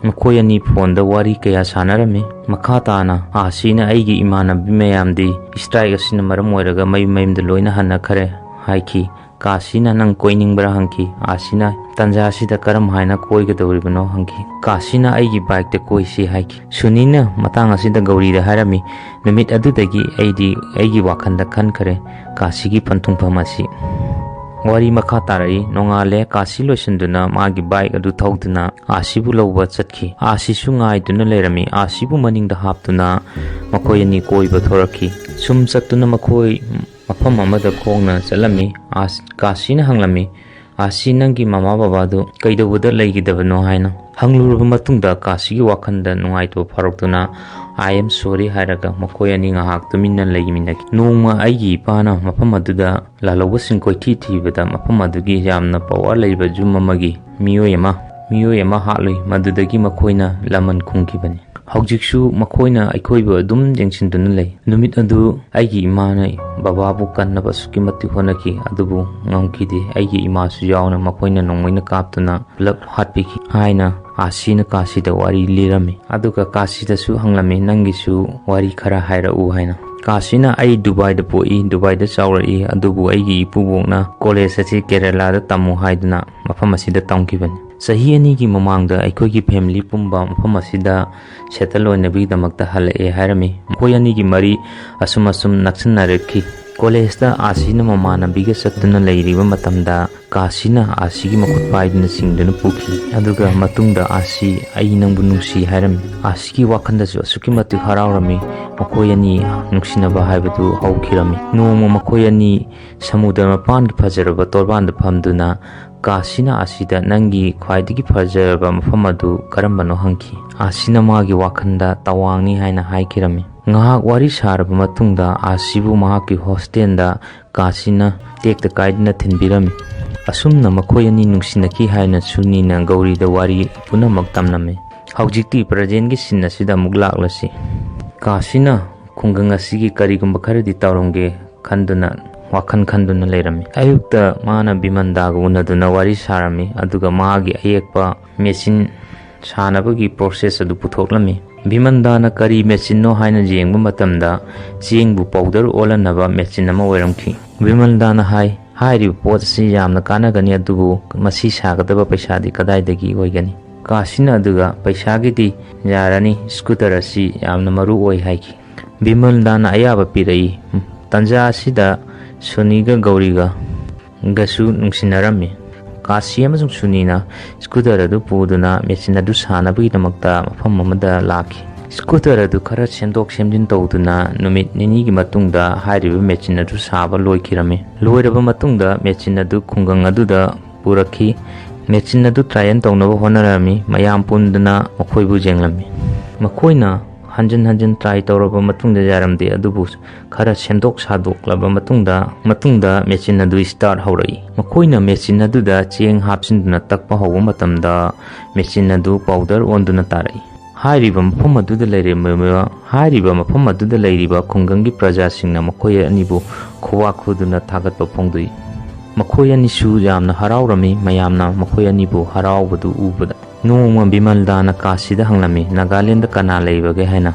ꯃꯈꯣꯏ ꯑꯅꯤ ꯐꯣꯟꯗ ꯋꯥꯔꯤ ꯀꯌꯥ ꯁꯥꯟꯅꯔꯝꯃꯤ꯫ ꯃꯈꯥ ꯇꯥꯅ ꯑꯥꯁꯤꯅ "ꯑꯩꯒꯤ ꯏꯃꯥꯟꯅꯕꯤ ꯃꯌꯥꯝꯗꯤ ꯁ꯭ꯇ꯭ꯔꯥꯏꯛ ꯑꯁꯤꯅ ꯃꯔꯝ ꯑꯣꯏꯔꯒ ꯃꯌꯨꯝ ꯃꯌꯨꯝꯗ ꯂꯣꯏꯅ ꯍꯟꯅꯈ꯭ꯔꯦ" ꯍꯥꯏꯈꯤ꯫ ꯀꯥꯁꯤꯅ "ꯅꯪ ꯀꯣꯏꯅꯤꯡꯕ꯭ꯔꯥ?" ꯍꯪꯈꯤ꯫ ꯑꯥꯁꯤꯅ "ꯇꯟꯖꯥꯁꯤꯗ ꯀꯔꯝ ꯍꯥꯏꯅ ꯀꯣꯏꯒꯗꯧꯔꯤꯕꯅꯣ?" ꯍꯪꯈꯤ꯫ ꯀꯥꯁꯤꯅ "ꯑꯩꯒꯤ ꯕꯥꯏꯛꯇ ꯀꯣꯏꯁꯤ" ꯍꯥꯏꯈꯤ꯫ ꯁꯨꯅꯤꯅ ꯃꯇꯥꯡ ꯑꯁꯤꯗ ꯒꯧꯔꯤꯗ ꯍꯥꯏꯔꯝꯃꯤ, "ꯅꯨꯃꯤꯠ ꯑꯗꯨꯗꯒꯤ ꯑꯩꯗꯤ ꯑꯩꯒꯤ ꯋꯥꯈꯜꯗ ꯈꯟꯈ꯭ꯔꯦ ꯀꯥꯁꯤꯒꯤ ꯄꯟꯊꯨꯡꯐꯝ ꯑꯁꯤ"꯫ ꯋꯥꯔꯤ ꯃꯈꯥ ꯇꯥꯔꯛꯏ꯫ ꯅꯣꯡꯉꯥꯜꯂꯦ꯫ ꯀꯥꯁꯤ ꯂꯣꯏꯁꯤꯟꯗꯨꯅ ꯃꯥꯒꯤ ꯕꯥꯏꯛ ꯑꯗꯨ ꯊꯧꯗꯨꯅ ꯑꯥꯁꯤꯕꯨ ꯂꯧꯕ ꯆꯠꯈꯤ꯫ ꯑꯥꯁꯤꯁꯨ ꯉꯥꯏꯗꯨꯅ ꯂꯩꯔꯝꯃꯤ꯫ ꯑꯥꯁꯤꯕꯨ ꯃꯅꯤꯡꯗ ꯍꯥꯞꯇꯨꯅ ꯃꯈꯣꯏ ꯑꯅꯤ ꯀꯣꯏꯕ ꯊꯣꯔꯛꯈꯤ꯫ ꯁꯨꯝ ꯆꯠꯇꯨꯅ ꯃꯈꯣꯏ ꯃꯐꯝ ꯑꯃꯗ ꯈꯣꯡꯅ ꯆꯠꯂꯝꯃꯤ꯫ ꯑꯥꯁ-, ꯀꯥꯁꯤꯅ ꯍꯪꯂꯝꯃꯤ, "ꯑꯥꯁꯤ, ꯅꯪꯒꯤ ꯃꯃꯥ ꯕꯕꯥꯗꯨ ꯀꯩꯗꯧꯕꯗ ꯂꯩꯈꯤꯗꯕꯅꯣ?" ꯍꯥꯏꯅ ꯍꯪꯂꯨꯔꯕ ꯃꯇꯨꯡꯗ ꯀꯥꯁꯤꯒꯤ ꯋꯥꯈꯜꯗ ꯅꯨꯡꯉꯥꯏꯇꯕ ꯐꯥꯎꯔꯛꯇꯨꯅ "I am sorry" ꯍꯥꯏꯔꯒ ꯃꯈꯣꯏ ꯑꯅꯤ ꯉꯥꯏꯍꯥꯛ ꯇꯨꯃꯤꯟꯅ ꯂꯩꯃꯤꯟꯅꯈꯤ꯫ ꯅꯣꯡꯃ ꯑꯩꯒꯤ ꯏꯄꯥꯅ ꯃꯐꯝ ꯑꯗꯨꯗ ꯂꯥꯜꯍꯧꯕꯁꯤꯡ ꯀꯣꯏꯊꯤ ꯊꯤꯕꯗ ꯃꯐꯝ ꯑꯗꯨꯒꯤ ꯌꯥꯝꯅ ꯄꯋꯥꯔ ꯂꯩꯕ ꯌꯨꯝ ꯑꯃꯒꯤ ꯃꯤꯑꯣꯏ ꯑꯃ, ꯃꯤꯑꯣꯏ ꯑꯃ ꯍꯥꯠꯂꯨꯏ꯫ ꯃꯗꯨꯗꯒꯤ ꯃꯈꯣꯏꯅ ꯂꯃꯟ ꯈꯨꯝꯈꯤꯕꯅꯤ꯫ ꯍꯧꯖꯤꯛꯁꯨ ꯃꯈꯣꯏꯅ ꯑꯩꯈꯣꯏꯕꯨ ꯑꯗꯨꯝ ꯌꯦꯡꯁꯤꯟꯗꯨꯅ ꯂꯩ꯫ ꯅꯨꯃꯤꯠ ꯑꯗꯨ ꯑꯩꯒꯤ ꯏꯃꯥꯅ ꯕꯕꯥꯕꯨ ꯀꯟꯅꯕ ꯑꯁꯨꯛꯀꯤ ꯃꯇꯤꯛ ꯍꯣꯠꯅꯈꯤ, ꯑꯗꯨꯕꯨ ꯉꯝꯈꯤꯗꯦ꯫ ꯑꯩꯒꯤ ꯏꯃꯥꯁꯨ ꯌꯥꯎꯅ ꯃꯈꯣꯏꯅ ꯅꯣꯡꯃꯩꯅ ꯀꯥꯞꯇꯨꯅ ꯄꯨꯂꯞ ꯍꯥꯠꯄꯤꯈꯤ ꯍꯥꯏꯅ ꯑꯥꯁꯤꯅ ꯀꯥꯁꯤꯗ ꯋꯥꯔꯤ ꯂꯤꯔꯝꯃꯤ꯫ ꯑꯗꯨꯒ ꯀꯥꯁꯤꯗꯁꯨ ꯍꯪꯂꯝꯃꯤ, "ꯅꯪꯒꯤꯁꯨ ꯋꯥꯔꯤ ꯈꯔ ꯍꯥꯏꯔꯛꯎ" ꯍꯥꯏꯅ꯫ ꯀꯥꯁꯤꯅ, "ꯑꯩ ꯗꯨꯕꯥꯏꯗ ꯄꯣꯛꯏ, ꯗꯨꯕꯥꯏꯗ ꯆꯥꯎꯔꯛꯏ, ꯑꯗꯨꯕꯨ ꯑꯩꯒꯤ ꯏꯄꯨꯕꯣꯛꯅ ꯀꯣꯂꯦꯖ ꯑꯁꯤ ꯀꯦꯔꯦꯂꯥꯗ ꯇꯝꯃꯨ ꯍꯥꯏꯗꯨꯅ ꯃꯐꯝ ꯑꯁꯤꯗ ꯇꯝꯈꯤꯕꯅꯤ꯫ ꯆꯍꯤ ꯑꯅꯤꯒꯤ ꯃꯃꯥꯡꯗ ꯑꯩꯈꯣꯏꯒꯤ ꯐꯦꯃꯤꯂꯤ ꯄꯨꯝꯕ ꯃꯐꯝ ꯑꯁꯤꯗ ꯁꯦꯇꯜ ꯑꯣꯏꯅꯕꯒꯤꯗꯃꯛꯇ ꯍꯜꯂꯛꯑꯦ" ꯍꯥꯏꯔꯝꯃꯤ꯫ ꯃꯈꯣꯏ ꯑꯅꯤꯒꯤ ꯃꯔꯤ ꯑꯁꯨꯝ ꯑꯁꯨꯝ ꯅꯛꯁꯤꯟꯅꯔꯛꯈꯤ꯫ ꯀꯣꯂꯦꯖꯇ ꯑꯥꯁꯤꯅ ꯃꯃꯥꯟꯅꯕꯤꯒ ꯆꯠꯇꯨꯅ ꯂꯩꯔꯤꯕ ꯃꯇꯝꯗ ꯀꯥꯁꯤꯅ ꯑꯥꯁꯤꯒꯤ ꯃꯈꯨꯠ ꯄꯥꯏꯗꯨꯅ ꯆꯤꯡꯗꯨꯅ ꯄꯨꯈꯤ꯫ ꯑꯗꯨꯒ ꯃꯇꯨꯡꯗ ꯑꯥꯁꯤ "ꯑꯩ ꯅꯪꯕꯨ ꯅꯨꯡꯁꯤ" ꯍꯥꯏꯔꯝꯃꯤ꯫ ꯑꯥꯁꯤꯒꯤ ꯋꯥꯈꯜꯗꯁꯨ ꯑꯁꯨꯛꯀꯤ ꯃꯇꯤꯛ ꯍꯔꯥꯎꯔꯝꯃꯤ꯫ ꯃꯈꯣꯏ ꯑꯅꯤ ꯅꯨꯡꯁꯤꯅꯕ ꯍꯥꯏꯕꯗꯨ ꯍꯧꯈꯤꯔꯝꯃꯤ꯫ ꯅꯣꯡꯃ ꯃꯈꯣꯏ ꯑꯅꯤ ꯁꯃꯨꯗ꯭ꯔ ꯃꯄꯥꯟꯒꯤ ꯐꯖꯔꯕ ꯇꯣꯔꯕꯥꯟꯗ ꯐꯝꯗꯨꯅ ꯀꯥꯁꯤꯅ ꯑꯥꯁꯤꯗ "ꯅꯪꯒꯤ ꯈ꯭ꯋꯥꯏꯗꯒꯤ ꯐꯖꯔꯕ ꯃꯐꯝ ꯑꯗꯨ ꯀꯔꯝꯕꯅꯣ?" ꯍꯪꯈꯤ꯫ ꯑꯥꯁꯤꯅ ꯃꯥꯒꯤ ꯋꯥꯈꯜꯗ "ꯇꯋꯥꯡꯅꯤ" ꯍꯥꯏꯅ ꯍꯥꯏꯈꯤꯔꯝꯃꯤ꯫ ꯉꯥꯏꯍꯥꯛ ꯋꯥꯔꯤ ꯁꯥꯔꯕ ꯃꯇꯨꯡꯗ ꯑꯥꯁꯤꯕꯨ ꯃꯍꯥꯛꯀꯤ ꯍꯣꯁꯇꯦꯜꯗ ꯀꯥꯁꯤꯅ ꯇꯦꯛꯇ ꯀꯥꯏꯗꯅ ꯊꯤꯟꯕꯤꯔꯝꯃꯤ꯫ ꯑꯁꯨꯝꯅ ꯃꯈꯣꯏ ꯑꯅꯤ ꯅꯨꯡꯁꯤꯅꯈꯤ ꯍꯥꯏꯅ ꯁꯨꯅꯤꯅ ꯒꯧꯔꯤꯗ ꯋꯥꯔꯤ ꯄꯨꯝꯅꯃꯛ ꯇꯝꯂꯝꯃꯤ꯫ ꯍꯧꯖꯤꯛꯇꯤ ꯄ꯭ꯔꯖꯦꯟꯒꯤ ꯁꯤꯟ ꯑꯁꯤꯗ ꯑꯃꯨꯛ ꯂꯥꯛꯂꯁꯤ꯫ ꯀꯥꯁꯤꯅ ꯈꯨꯡꯒꯪ ꯑꯁꯤꯒꯤ ꯀꯔꯤꯒꯨꯝꯕ ꯈꯔꯗꯤ ꯇꯧꯔꯝꯒꯦ ꯈꯟꯗꯨꯅ ꯋꯥꯈꯜ ꯈꯟꯗꯨꯅ ꯂꯩꯔꯝꯃꯤ꯫ ꯑꯌꯨꯛꯇ ꯃꯥꯅ ꯕꯤꯃꯟꯗꯥꯒ ꯎꯅꯗꯨꯅ ꯋꯥꯔꯤ ꯁꯥꯔꯝꯃꯤ꯫ ꯑꯗꯨꯒ ꯃꯥꯒꯤ ꯑꯌꯦꯛꯄ ꯃꯦꯆꯤꯟ ꯁꯥꯅꯕꯒꯤ ꯄ꯭ꯔꯣꯁꯦꯁ ꯑꯗꯨ ꯄꯨꯊꯣꯛꯂꯝꯃꯤ꯫ ꯕꯤꯃꯟꯗꯥꯅ ꯀꯔꯤ ꯃꯦꯆꯤꯟꯅꯣ ꯍꯥꯏꯅ ꯌꯦꯡꯕ ꯃꯇꯝꯗ ꯆꯦꯡꯕꯨ ꯄꯥꯎꯗꯔ ꯑꯣꯜꯍꯟꯅꯕ ꯃꯦꯆꯤꯟ ꯑꯃ ꯑꯣꯏꯔꯝꯈꯤ꯫ ꯕꯤꯃꯟꯗꯥꯅ ꯍꯥꯏ, "ꯍꯥꯏꯔꯤꯕ ꯄꯣꯠ ꯑꯁꯤ ꯌꯥꯝꯅ ꯀꯥꯟꯅꯒꯅꯤ, ꯑꯗꯨꯕꯨ ꯃꯁꯤ ꯁꯥꯒꯗꯕ ꯄꯩꯁꯥꯗꯤ ꯀꯗꯥꯏꯗꯒꯤ ꯑꯣꯏꯒꯅꯤ?" ꯀꯥꯁꯤꯅ ꯑꯗꯨꯒ "ꯄꯩꯁꯥꯒꯤꯗꯤ ꯌꯥꯔꯅꯤ, ꯁ꯭ꯀꯨꯇꯔ ꯑꯁꯤ ꯌꯥꯝꯅ ꯃꯔꯨ ꯑꯣꯏ" ꯍꯥꯏꯈꯤ꯫ ꯕꯤꯃꯟꯗꯥꯅ ꯑꯌꯥꯕ ꯄꯤꯔꯛꯏ꯫ ꯇꯟꯖꯥ ꯑꯁꯤꯗ ꯁꯣꯅꯤꯒ ꯒꯧꯔꯤꯒ ꯒꯁꯨ ꯅꯨꯡꯁꯤꯅꯔꯝꯃꯤ꯫ ꯀꯥꯁꯤ ꯑꯃꯁꯨꯡ ꯁꯨꯅꯤꯅ ꯁ꯭ꯀꯨꯇꯔ ꯑꯗꯨ ꯄꯨꯗꯨꯅ ꯃꯦꯆꯤꯟ ꯑꯗꯨ ꯁꯥꯅꯕꯒꯤꯗꯃꯛꯇ ꯃꯐꯝ ꯑꯃꯗ ꯂꯥꯛꯈꯤ꯫ ꯁ꯭ꯀꯨꯇꯔ ꯑꯗꯨ ꯈꯔ ꯁꯦꯝꯗꯣꯛ ꯁꯦꯝꯖꯤꯟ ꯇꯧꯗꯨꯅ ꯅꯨꯃꯤꯠ ꯅꯤꯅꯤꯒꯤ ꯃꯇꯨꯡꯗ ꯍꯥꯏꯔꯤꯕ ꯃꯦꯆꯤꯟ ꯑꯗꯨ ꯁꯥꯕ ꯂꯣꯏꯈꯤꯔꯝꯃꯤ꯫ ꯂꯣꯏꯔꯕ ꯃꯇꯨꯡꯗ ꯃꯦꯆꯤꯟ ꯑꯗꯨ ꯈꯨꯡꯒꯪ ꯑꯗꯨꯗ ꯄꯨꯔꯛꯈꯤ꯫ ꯃꯦꯆꯤꯟ ꯑꯗꯨ ꯇ꯭ꯔꯥꯏꯌꯦꯜ ꯇꯧꯅꯕ ꯍꯣꯠꯅꯔꯝꯃꯤ꯫ ꯃꯌꯥꯝ ꯄꯨꯟꯗꯨꯅ ꯃꯈꯣꯏꯕꯨ ꯌꯦꯡꯂꯝꯃꯤ꯫ ꯃꯈꯣꯏꯅ ꯍꯟꯖꯤꯟ ꯍꯟꯖꯤꯟ ꯇ꯭ꯔꯥꯏ ꯇꯧꯔꯕ ꯃꯇꯨꯡꯗ ꯌꯥꯔꯝꯗꯦ, ꯑꯗꯨꯕꯨ ꯈꯔ ꯁꯦꯝꯗꯣꯛ ꯁꯥꯗꯣꯛꯂꯕ ꯃꯇꯨꯡꯗ, ꯃꯇꯨꯡꯗ ꯃꯦꯆꯤꯟ ꯑꯗꯨ ꯁ꯭ꯇꯥꯔꯠ ꯍꯧꯔꯛꯏ꯫ ꯃꯈꯣꯏꯅ ꯃꯦꯆꯤꯟ ꯑꯗꯨꯗ ꯆꯦꯡ ꯍꯥꯞꯆꯤꯟꯗꯨꯅ ꯇꯛꯄ ꯍꯧꯕ ꯃꯇꯝꯗ, ꯃꯦꯆꯤꯟ ꯑꯗꯨ ꯄꯥꯎꯗꯔ ꯑꯣꯟꯗꯨꯅ ꯇꯥꯔꯛꯏ꯫ ꯍꯥꯏꯔꯤꯕ ꯃꯐꯝ ꯑꯗꯨꯗ ꯂꯩꯔꯝꯃꯤꯕ, ꯍꯥꯏꯔꯤꯕ ꯃꯐꯝ ꯑꯗꯨꯗ ꯂꯩꯔꯤꯕ ꯈꯨꯡꯒꯪꯒꯤ ꯄ꯭ꯔꯖꯥꯁꯤꯡꯅ ꯃꯈꯣꯏ ꯑꯅꯤꯕꯨ ꯈꯨꯕꯥꯛ ꯈꯨꯗꯨꯅ ꯊꯥꯒꯠꯄ ꯐꯣꯡꯗꯣꯛꯏ꯫ ꯃꯈꯣꯏ ꯑꯅꯤꯁꯨ ꯌꯥꯝꯅ ꯍꯔꯥꯎꯔꯝꯃꯤ꯫ ꯃꯌꯥꯝꯅ ꯃꯈꯣꯏ ꯑꯅꯤꯕꯨ ꯍꯔꯥꯎꯕꯗꯨ ꯎꯕꯗ, ꯅꯣꯡꯃ ꯕꯤꯃꯜꯗꯥꯅ ꯀꯥꯁꯤꯗ ꯍꯪꯂꯝꯃꯤ, "ꯅꯥꯒꯥꯂꯦꯟꯗ ꯀꯅꯥ ꯂꯩꯕꯒꯦ?" ꯍꯥꯏꯅ꯫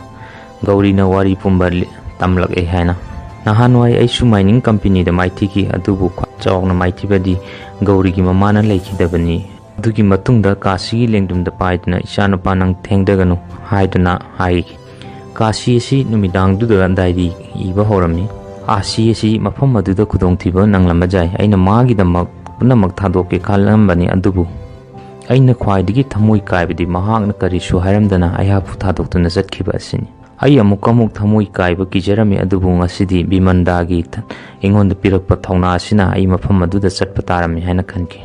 ꯒꯧꯔꯤꯅ ꯋꯥꯔꯤ ꯄꯨꯝꯕ ꯂꯤ-, ꯇꯝꯂꯛꯑꯦ ꯍꯥꯏꯅ꯫ "ꯅꯍꯥꯟꯋꯥꯏ ꯑꯩꯁꯨ ꯃꯥꯏꯅꯤꯡ ꯀꯝꯄꯦꯅꯤꯗ ꯃꯥꯏꯊꯤꯈꯤ, ꯑꯗꯨꯕꯨ ꯈ꯭ꯋꯥꯏ ꯆꯥꯎꯅ ꯃꯥꯏꯊꯤꯕꯗꯤ ꯒꯧꯔꯤꯒꯤ ꯃꯃꯥꯅ ꯂꯩꯈꯤꯗꯕꯅꯤ꯫ ꯑꯗꯨꯒꯤ ꯃꯇꯨꯡꯗ ꯀꯥꯁꯤꯒꯤ ꯂꯦꯡꯗꯨꯝꯗ ꯄꯥꯏꯗꯨꯅ, 'ꯏꯆꯥꯅꯨꯄꯥ, ꯅꯪ ꯊꯦꯡꯊꯒꯅꯨ' ꯍꯥꯏꯗꯨꯅ ꯍꯥꯏꯈꯤ"꯫ ꯀꯥꯁꯤ ꯑꯁꯤ ꯅꯨꯃꯤꯗꯥꯡꯗꯨꯗ ꯗꯥꯏꯔꯤ ꯏꯕ ꯍꯧꯔꯝꯃꯤ꯫ ꯑꯥꯁꯤ ꯑꯁꯤ ꯃꯐꯝ ꯑꯗꯨꯗ ꯈꯨꯗꯣꯡꯊꯤꯕ ꯅꯪꯂꯝꯕ ꯌꯥꯏ꯫ ꯑꯩꯅ ꯃꯥꯒꯤꯗꯃꯛ ꯄꯨꯝꯅꯃꯛ ꯊꯥꯗꯣꯛꯀꯦ ꯈꯜꯂꯝꯕꯅꯤ, ꯑꯗꯨꯕꯨ ꯑꯩꯅ ꯈ꯭ꯋꯥꯏꯗꯒꯤ ꯊꯃꯣꯏ ꯀꯥꯏꯕꯗꯤ ꯃꯍꯥꯛꯅ ꯀꯔꯤꯁꯨ ꯍꯥꯏꯔꯝꯗꯅ ꯑꯩꯍꯥꯛꯄꯨ ꯊꯥꯗꯣꯛꯇꯨꯅ ꯆꯠꯈꯤꯕ ꯑꯁꯤꯅꯤ꯫ ꯑꯩ ꯑꯃꯨꯛ ꯑꯃꯨꯛ ꯊꯃꯣꯏ ꯀꯥꯏꯕ ꯀꯤꯖꯔꯝꯃꯤ, ꯑꯗꯨꯕꯨ ꯉꯁꯤꯗꯤ ꯕꯤꯃꯟꯗꯥꯒꯤ ꯊ-, ꯑꯩꯉꯣꯟꯗ ꯄꯤꯔꯛꯄ ꯊꯧꯅꯥ ꯑꯁꯤꯅ ꯑꯩ ꯃꯐꯝ ꯑꯗꯨꯗ ꯆꯠꯄ ꯇꯥꯔꯝꯃꯤ ꯍꯥꯏꯅ ꯈꯟꯈꯤ꯫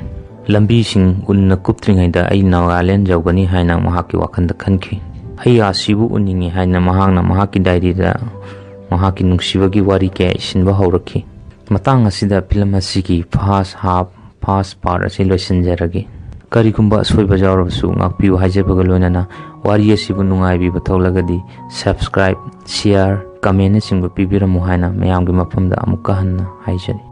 ꯂꯝꯕꯤꯁꯤꯡ ꯎꯟꯅ ꯀꯨꯞꯇ꯭ꯔꯤꯉꯩꯗ ꯑꯩ ꯅꯥꯒꯥꯂꯦꯟ ꯌꯧꯒꯅꯤ ꯍꯥꯏꯅ ꯃꯍꯥꯛꯀꯤ ꯋꯥꯈꯜꯗ ꯈꯟꯈꯤ꯫ ꯑꯩ ꯑꯥꯁꯤꯕꯨ ꯎꯅꯤꯡꯏ ꯍꯥꯏꯅ ꯃꯍꯥꯛꯅ ꯃꯍꯥꯛꯀꯤ ꯗꯥꯏꯔꯤꯗ ꯃꯍꯥꯛꯀꯤ ꯅꯨꯡꯁꯤꯕꯒꯤ ꯋꯥꯔꯤ ꯀꯌꯥ ꯏꯁꯤꯟꯕ ꯍꯧꯔꯛꯈꯤ꯫ ꯃꯇꯥꯡ ꯑꯁꯤꯗ ꯐꯤꯂꯝ ꯑꯁꯤꯒꯤ first half, first part ꯑꯁꯤ ꯂꯣꯏꯁꯤꯟꯖꯔꯒꯦ꯫ ꯀꯔꯤꯒꯨꯝꯕ ꯑꯁꯣꯏꯕ ꯌꯥꯎꯔꯕꯁꯨ ꯉꯥꯛꯄꯤꯌꯨ ꯍꯥꯏꯖꯕꯒ ꯂꯣꯏꯅꯅ ꯋꯥꯔꯤ ꯑꯁꯤꯕꯨ ꯅꯨꯡꯉꯥꯏꯕꯤꯕ ꯊꯣꯛꯂꯒꯗꯤ subscribe, share, comment ꯅꯆꯤꯡꯕ ꯄꯤꯕꯤꯔꯝꯃꯨ ꯍꯥꯏꯅ ꯃꯌꯥꯝꯒꯤ ꯃꯐꯝꯗ ꯑꯃꯨꯛꯀ ꯍꯟꯅ ꯍꯥꯏꯖꯔꯤ꯫